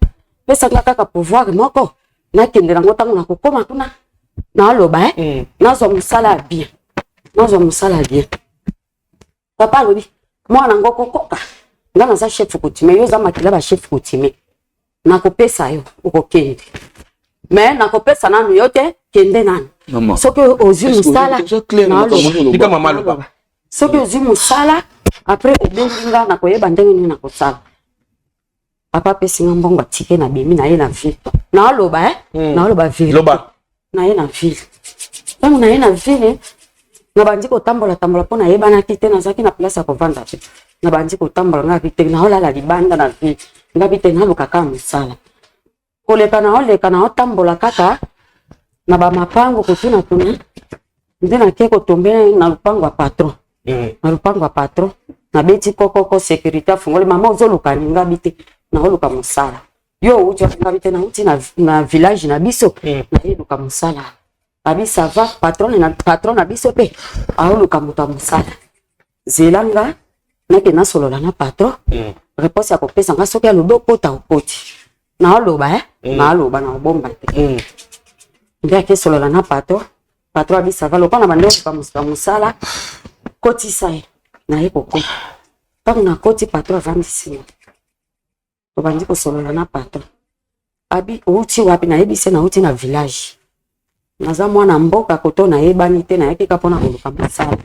Pesa nga kaka pouvoir moko nakende nango ntango nakokoma kuna naoloba eh? Nazwa mosala ya bien. Nazwa mosala ya bien. Papa alobi mwana ngo okokoka, nga naza chef coutumier, yo oza makila ba chef coutumier. Nakopesa yo okokende. Mais nakopesa nanu yo te, kende nanu. Mama. Soki ozwi Est-ce que mosala, oza clair na makambo ozoloba? Tika mama aloba. Soki ozwi mosala, après obengi nga nakoyeba ndenge nini nakosala. Papa apesi nga mbongo atike na bimi na ye na ville. Naoloba eh? Naoloba ville. Loba. Na ye na ville. Ntango na ye na ville, nabandi kotambola tambola mpo nayebanaki te, nazalaki na place ya kovanda te. Nabandi kotambola nga te, naolala libanda na ville. Nga bi te naluka kaka mosala. Koleka naoleka naotambola kaka na bamapango kotunatuna, nde nake kotombe na lupango ya patron. Na lupango ya patron nabeti kokoko, sécurité afungoli, mama ozoluka nini? Nga bi te naoluka mosala. Yo outi wapi? Nga bi te nauti na village na biso, nayeluka mosala. Abi ça va, patron na patron na biso mpe aoluka moto ya mosala. Zela nga nake nasolola na patron. Réponse ya kopesa nga soki alobi okota okoti. Naoloba eh? Naoloba naobomba te. Nde ake solola na patron. Patron abi ça va, lokola na bande oluka mosala, kotisa ye. Naye kokota. Ntango nakoti patron avandisi nga. Tobandi kosolola na patron. Abi outi wapi? Nayebisi ye nauti na village. Naza mwana mboka koto nayebani te, nayaki kaka mpona koluka mosala.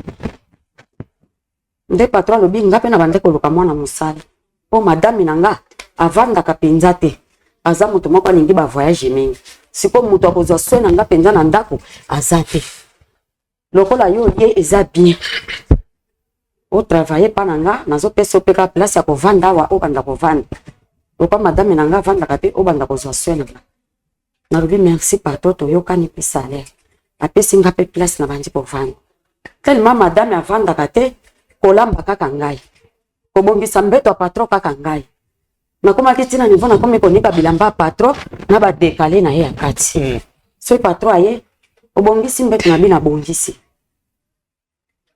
Nde patron alobi nga mpe na bande koluka mwana mosala mpo madame na nga avandaka mpenza te, aza moto moko alingi ba voyage mingi. Sikoyo moto akozwa soin na nga mpenza na ndako aza te. Lokola yo ye eza bien otravaille mpa na nga, nazopesa yo mpe kaka place ya kovanda awa, obanda kovanda lokola madame na nga avandaka te, obanda kozwa soin na nga. Nalobi merci patron, toyokani mpe salaire apesi nga mpe place na bandi kovanda. Tellement madame avandaka te, kolamba kaka ngai, kobongisa mbeto ya patron kaka ngai. Nakomaki ntina niveau nakomi konika bilamba ya patron na badekale na ye ya kati. Soki patron aye, obongisi mbeto na bino, abongisi.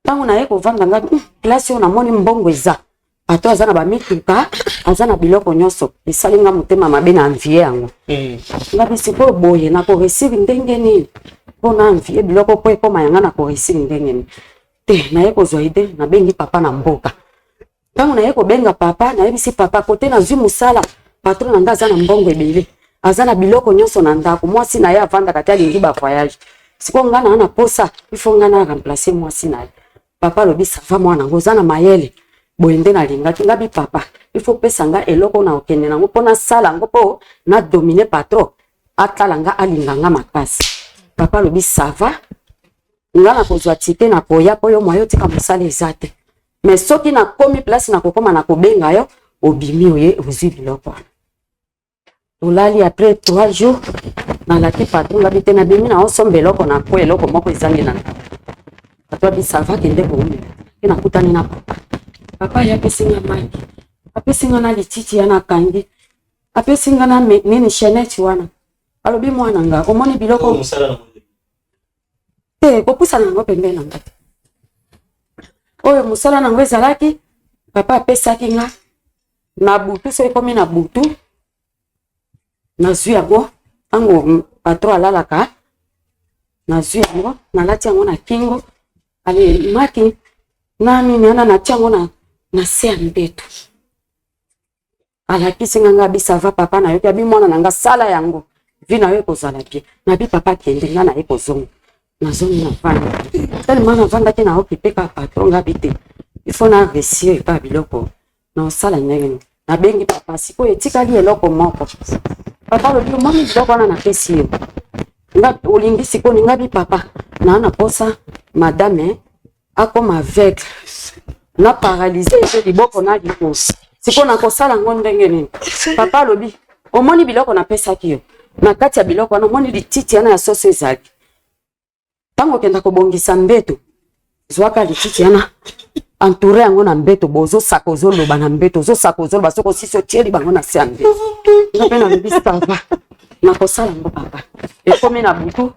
Ntango naye kovanda ngai, place oyo namoni mbongo eza, patron aza na bamituka, aza na biloko nyonso, esali nga motema mabe na envie yango. Ngabi sikoyo boye nakoresir ndenge nini mpo na envie biloko mpo ekóma yanga, nakoresir ndenge nini te? Naye kozwa ide, nabengi papa na mboka. Ntango naye kobenga papa, nayebisi papa kote nazwi mosala, patron na nga aza na mbongo ebele, aza na biloko nyonso na ndako, mwasi na ye avandaka te, alingi bavoyage. Sikoyo nga naa na posa, ifo nga na remplace mwasi na ye. Papa alobi ça va mwana ngo, oza na mayele boye nde nalingaki. Nga bi papa, ifo pesa nga eloko na okende nango mpo nasala yango mpo na domine patron, atala nga, alinga nga makasi. Papa alobi ça va, nga nakozwa tike, nakoya mpo yo mwa yo tika mosala eza te, mais soki nakomi place nakokoma, nakobenga yo, obimi oye ozwi biloko wana. Tolali, après 3 jours nalaki patron, ngabi te, nabimi na osomba eloko na po eloko moko ezangi na ndako. Patron abi ça va, kende koumela. Mpe nakutani na papa. Papa ye apesi nga maki, apesi nga na lititi ya nakangi, apesi nga na nini, chaînette wana. Alobi mwana nga, omoni biloko te, kopusana yango pembeni na nga te. Oyo mosala nango ezalaki, papa apesaki nga na butu. Soki ekomi na butu, nazwi yango ntango patron alalaka, nazwi yango, nalati yango na kingo. Ale maki na nini wana, natia yango na se ya mbeto. Alakisi nga, nga abi ça va papa, nayoki. Abi mwana na nga, sala yango, vie na yo ekozala bien. Nabi papa, kende, nga naye kozonga. Nazongi, navanda. Tellement navandaki, naoki mpe kaka patron. Nga bi te, il faut na réussir epa biloko naosala ndenge nini. Nabengi papa, sikoyo etikali eloko moko. Papa alobi omoni biloko wana napesi yo, nga olingi sikoyo? Nga bi papa, naa na posa madame akoma aveugle na paralyse mpe liboko na likolo. Sikoyo nakosala yango ndenge nini? Papa alobi omoni biloko napesaki yo, na kati ya biloko wana omoni lititi wana ya soso ezali. Ntango okenda kobongisa mbeto, zwaka lititi wana, entoure yango na mbeto, bozosaka, ozoloba na mbeto, ozosaka, ozoloba. Soki osisi, otieli bango na se ya mbeto. Nga mpe nalobi ça va, nakosala yango papa. Ekomi na butu,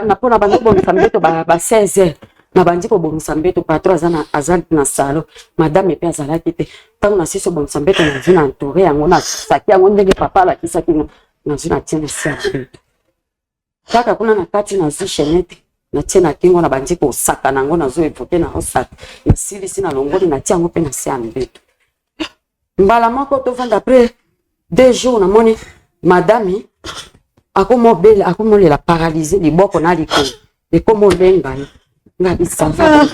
mpona bandi kobongisa mbeto ba 16 heures, nabandi kobongisa mbeto. Patron aza na salon, madame mpe azalaki te. Ntango nasisi obongisa mbeto, nazwi na entoure yango, nasaki yango ndenge papa alakisaki nga, nazwi, natie na se ya mbeto. Kaka kuna na kati, nazwi chaînette, natie na kingo, na bandi kosaka nango, nazo évoquer na osaka. Nasilisi, nalongoli, natie yango mpe na se ya mbeto. Mbala moko tovanda, après 2 jours, namoni madame akomobela, akomolela, paralyse liboko na likolo, ekomolenga ye. Nga bi ça va,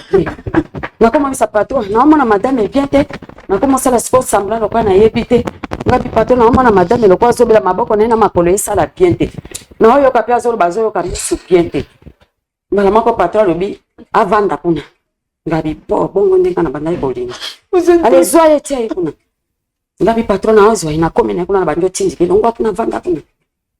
nakomamisa patron, naomona madame bien te. Nakomosala sikoyo semblant lokola nayebi te. Nga bi patron, naomona madame lokola azobela, maboko na ye na makolo esala bien te, naoyoka mpe azoloba, azoyoka misu bien te. Mbala moko patron alobi avanda kuna. Nga bi bo bongo ndenge na bandaki kolinga, ale zwa ye, tia ye kuna. Nga bi patron, naozwa ye, nakomi na ye kuna, na bandi otindiki, longwa kuna, vanda kuna,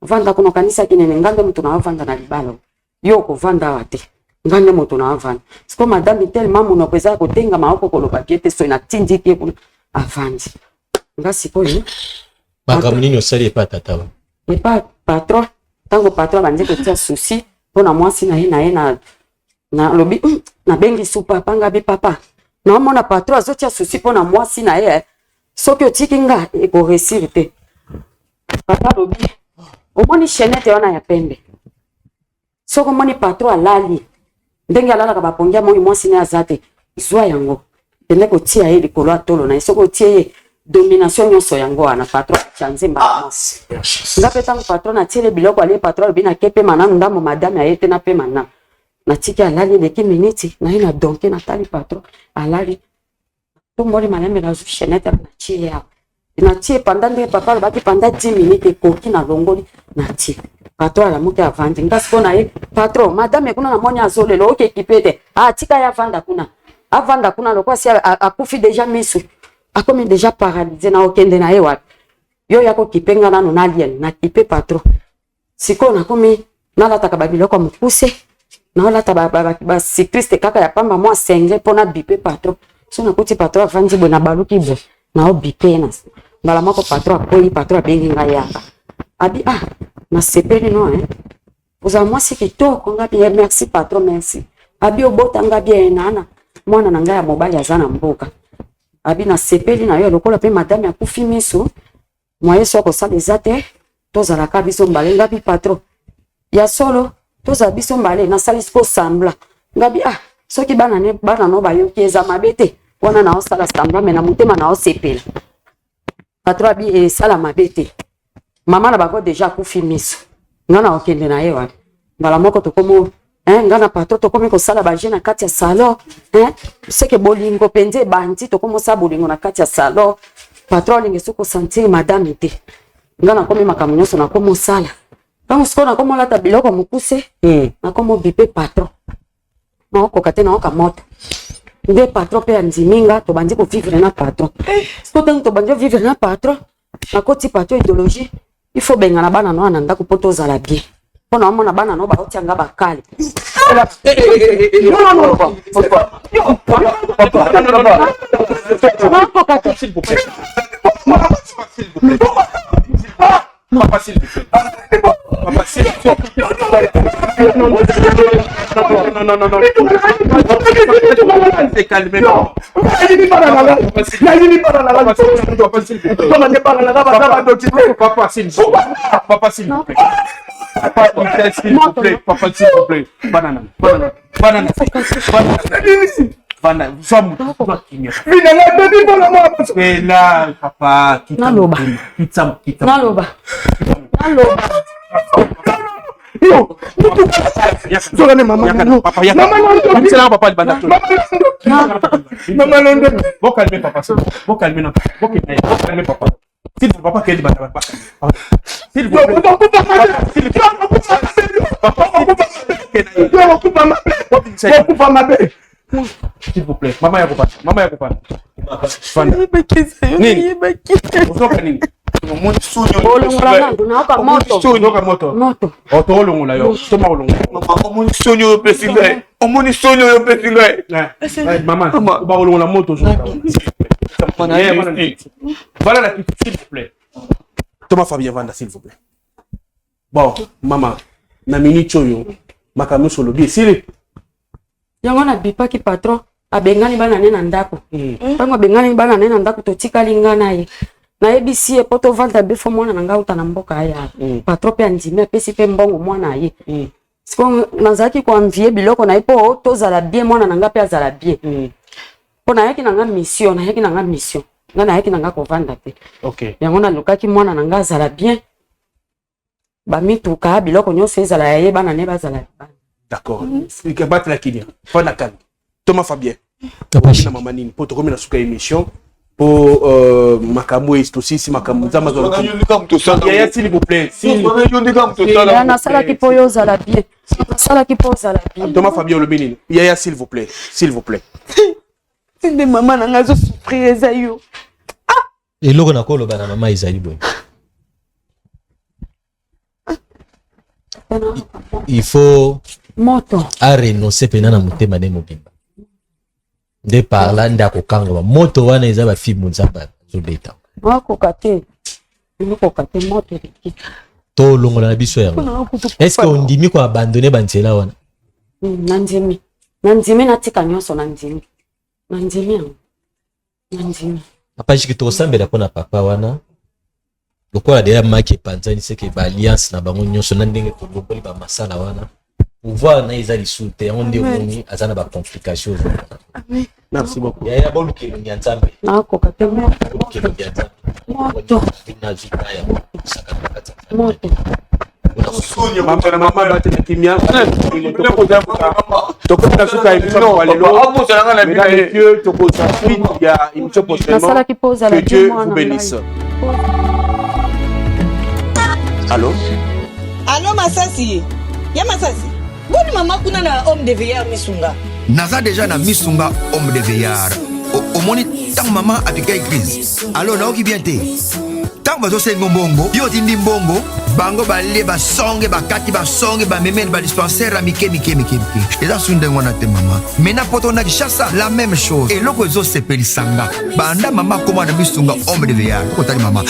vanda kuna. Okanisaki nini? Nga nde moto naovanda na libala, yo okovanda awa te, nga nde moto naovanda. Siko madame tellement monoko eza ya kotengama, oko koloba bien te, soki natindiki ye kuna, avandi. Nga sikoyo Makambo nini osali epa tata wa? Epa patron, ntango patron abandi kotia souci mpo na mwasi na ye, na ye na nalobi nabengi su papa. Nga bi papa, naomona patron azotia souci mpo na mwasi na ye, soki otiki nga ekoréussir te. Papa alobi omoni chaînette wana ya pembe, soki omoni patron alali ndenge alalaka bapongi ya moi, mwasi ne aza te, zwa yango, kende kotia ye likolo ya tolo na ye. Soki otie ye, domination nyonso yango wana, patron achange mbala moko. Nga mpe ntango patron natiele biloko alie, patron alobi nake pema nanu ndambo, madame aye te, napema nanu. Natiki alali, eleki miniti na ye na donke, natali patron alali. Tomboli malembe, nazwi chaînette, natie ye awa, natie panda ndenge papa alobaki, panda 10 minutes ekoki, nalongoli, natie. Patron alamuki, avandi. Nga siko na ye: "Patron, madame kuna namoni azolela, okekipe te." Atika ye, avanda kuna, avanda kuna lokola si akufi déjà misu, akomi déjà paralysé. Na okende na ye wapi? Yo ya kokipe nga nanu, nalia, nakipe patron. Sikoyo nakomi nalataka babiloko ya mokuse, naolata bacycliste kaka ya pamba, mwa singlet mpo nabipe patron. So nakuti patron avandi boye, nabaluki boye, naobipe ye na mbala moko, patron akwei. Patron abengi ngai: "Yaka." Abi: "Ah, nasepeli no hein, ozala mwasi kitoko." Nga bien: "Merci patron, merci." Abi: "Obota nga bien nana mwana na ngai ya mobali aza na mboka." Abi: "Nasepeli na yo lokola mpe madame akufi miso, moyen so akosala eza te, tozalaka biso mbale." Ngabi: "Patron, ya solo tozala biso mbale?" Nasali siko semblant. Ngabi: "Ah, soki bana ne bana no bayoki, eza mabe te." Wana naosala semblant, mais na motema naosepela. Patron abi: "Esala mabe te, mama na bango déjà akufi miso, nga na okende na ye wapi?" Mbala moko tokomi, hein, nga na patron tokomi kosala bajeux na kati ya salon, hein, seke bolingo mpenza ebandi. Tokomi osala bolingo na kati ya salon. Patron alingi soki kosentir madame te. Nga nakomi makambo nyonso nakomi osala. Ntango sikoyo nakomi olata biloko mokuse, nakomi obipe patron, naokoka te, naoka moto. Nde patron mpe andimi nga, tobandi kovivre na patron. Sikoyo ntango tobandi ovivre na patron, nakoti patron idéologie: "Il faut bengana bana no na ndako mpo tozala bien, mpo na omona bana no baotianga bakale." Nakoka te. S'il vous plaît. S'il vous plaît. Papa, s'il vous plaît. Papa, s'il vous plaît. Non, non, non, non, non, non. C'est calmé. Papa, s'il vous plaît. Papa, s'il vous plaît. Papa, s'il vous plaît. Papa, s'il vous plaît. Papa, s'il vous plaît. Banana, banana, banana, banana. Banana, sois kimia. Et là, papa, Naloba. Kita, kita. Naloba, naloba. Zongane mama. Papa, yaka. Mama papa libanda. Mama londo. Bon calmer papa, bon calmer non. Bon calmer, bon calmer papa. S'il vous plaît, papa, quel libanda papa. S'il vous plaît. S'il vous plaît. Papa, Okufa mabe. S'il vous plaît. Mama yako pata. Mama yako pata. Fanda. Nini? Ozoka nini? Olongola nanu, naoka moto. Ozoka moto. Moto. Oto olongola yo. Toma olongola. Omoni soni oyo opesi ngai, omoni soni oyo opesi ngai. Mama, ba olongola moto ozoka. Voilà la petite, s'il vous plaît. Thomas Fabien Vanda, s'il vous plaît. Bon, maman, na minute oyo, makambo nyonso olobi esili. Yango nabipaki patron, abengani bana ne na ndako. Ntango abengani bana ne na ndako, totikali nga na ye. Nayebisi ye: "Po tovanda be, faut mwana na ngai auta na mboka aya." Patron mpe andimi, apesi mpe mbongo mwana ye. Sikoyo nazalaki koenvier biloko na ye mpo tozala bien, mwana na ngai mpe azala bien, mpo nayaki na nga mission, nayaki na nga mission, nga nayaki na nga kovanda te. Yango nalukaki mwana na nga azala bien, bamituka, biloko nyonso ezala ya ye, bana ne bazala bana. D'accord. Batela kimia. Fanda calme. Thomas Fabien. Kapashi. Na mama nini? Po tokomi na suka émission. Po makambo tosisi makambo nzambe azwa. Yaya, s'il vous plaît. S'il Ya, nasalaki mpo oyo ozala bien, nasalaki mpo ozala bien. Thomas Fabien olobi nini? Yaya, s'il vous plaît. S'il vous plaît. Nde mama na ngai azosouffrir, eza yo. Eloko nakoloba na mama ezali boye: il faut moto arenonce mpena na motema nde mobimba, nde par là nde akokangama moto wana. Eza bafilme Nzambe azobeta. Nakoka te, nakoka te, moto eleki. Tolongola na biso yango. Est ce que ondimi koabandonner banzela wana? Nandimi, nandimi, natika nyonso, nandimi, nandimi yango, nandimi. Papa Jiki, tokosambela mpo na papa wana. Lokola deya maki epanzani, seke baalliance na bango nyonso na ndenge toloboli bamasala wana, pouvoir na ye eza lisusu te. Yango nde Amen. omoni aza na bacomplication. Merci beaucoup. Yaya, boluka elongi ya Nzambe. Nakoka te, moto. Boluka elongi ya Nzambe. Moto. Nazwi ta yango kosaka na kati ya Moto. mpona Mama batela kimia, tokoti na suka ya émission ya lelo. Mesdames et messieurs, tokozwa suite ya émission prochainement. Nasalaki mpo ozala Que Dieu bien vous mwana bénisse. ngai. Allô? Alo Masasi, ya Masasi, boni mama kuna na homme de veillard Misunga? Naza deja na Misunga homme de veillard. Omoni ntango mama apika crise, alo, nayoki bien te. Ntango bazosenga mbongo, yo otindi mbongo, bango balie basonge, bakati basonge, bamemene badispensaire ya mike mike mike mike. Eza su ndenge wana te mama. Mena poto na Kinshasa, la même chose. Eloko ezosepelisanga, banda mama akóma na Misunga homme de veillard, otali mama,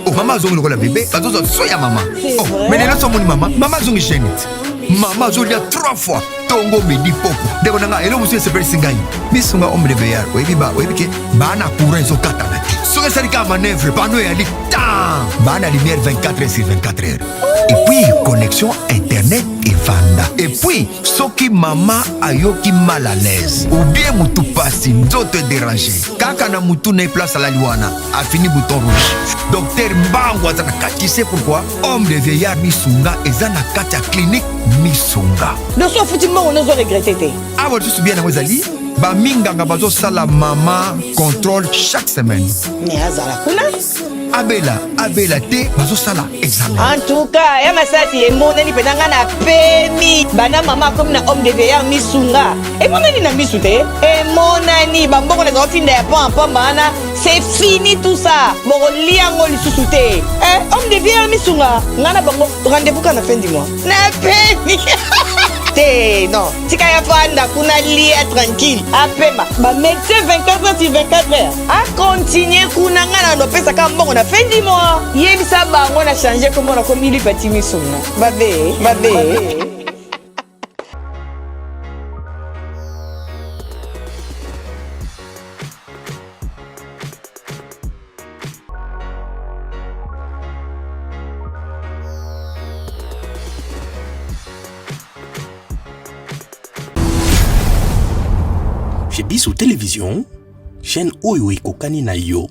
oh, mama azongi lokola bebe, bazozwa so ya mama. Oh, mais lelo so omoni mama, mama azongi jeune te, mama azolia trois fois, ntongo, midi, poko. Ndeko na ngai, eloko mosusu esepelisi ngai, Misunga homme de veillard, oyebi ba oyebi ke baa na courant ezokatana te. Soki esali kaka manœuvre, panneau eyali tan, baa na lumière 24 heures sur 24 heures, et puis connexion internet evanda. Et puis soki mama ayoki mal à l'aise ou bien mutu pasi, nzoto edérange, kaka na mutu na ye, place alali wana, afini bouton rouge, docteur Mbango aza na kati. C'est pourquoi homme de vieillard Misunga eza na kati ya clinique Misunga. Doso ofuti mbongo, nozo regretter te. Awa lisusu bien yango ezali, baminganga bazosala mama contrôle chaque semaine. Me azala kuna. Abela, abela te, bazosala examen. En tout cas, ya Masasi, emonani mpenza ngai na pemi. Banda mama akomi na homme de veillard Misunga, emonani na misu te, emonani. Bambongo nazala otinda ya pamba wana, c'est fini tout ça, bokolia yango lisusu te. Eh, homme de veillard Misunga, ngai na bango rendez-vous kaka na fin du mois. Na pemi te, non, tika ya fanda kuna, lia tranquille, apema. Bamédecin 24 heures sur 24 heures, akontinue kuna. Ngai na nopesaka mbongo na fin du mois. Yebisa bango na change komona komi Lipati Misunga. Babe babe. Chez biso télévision, chaîne oyo ekokani na yo.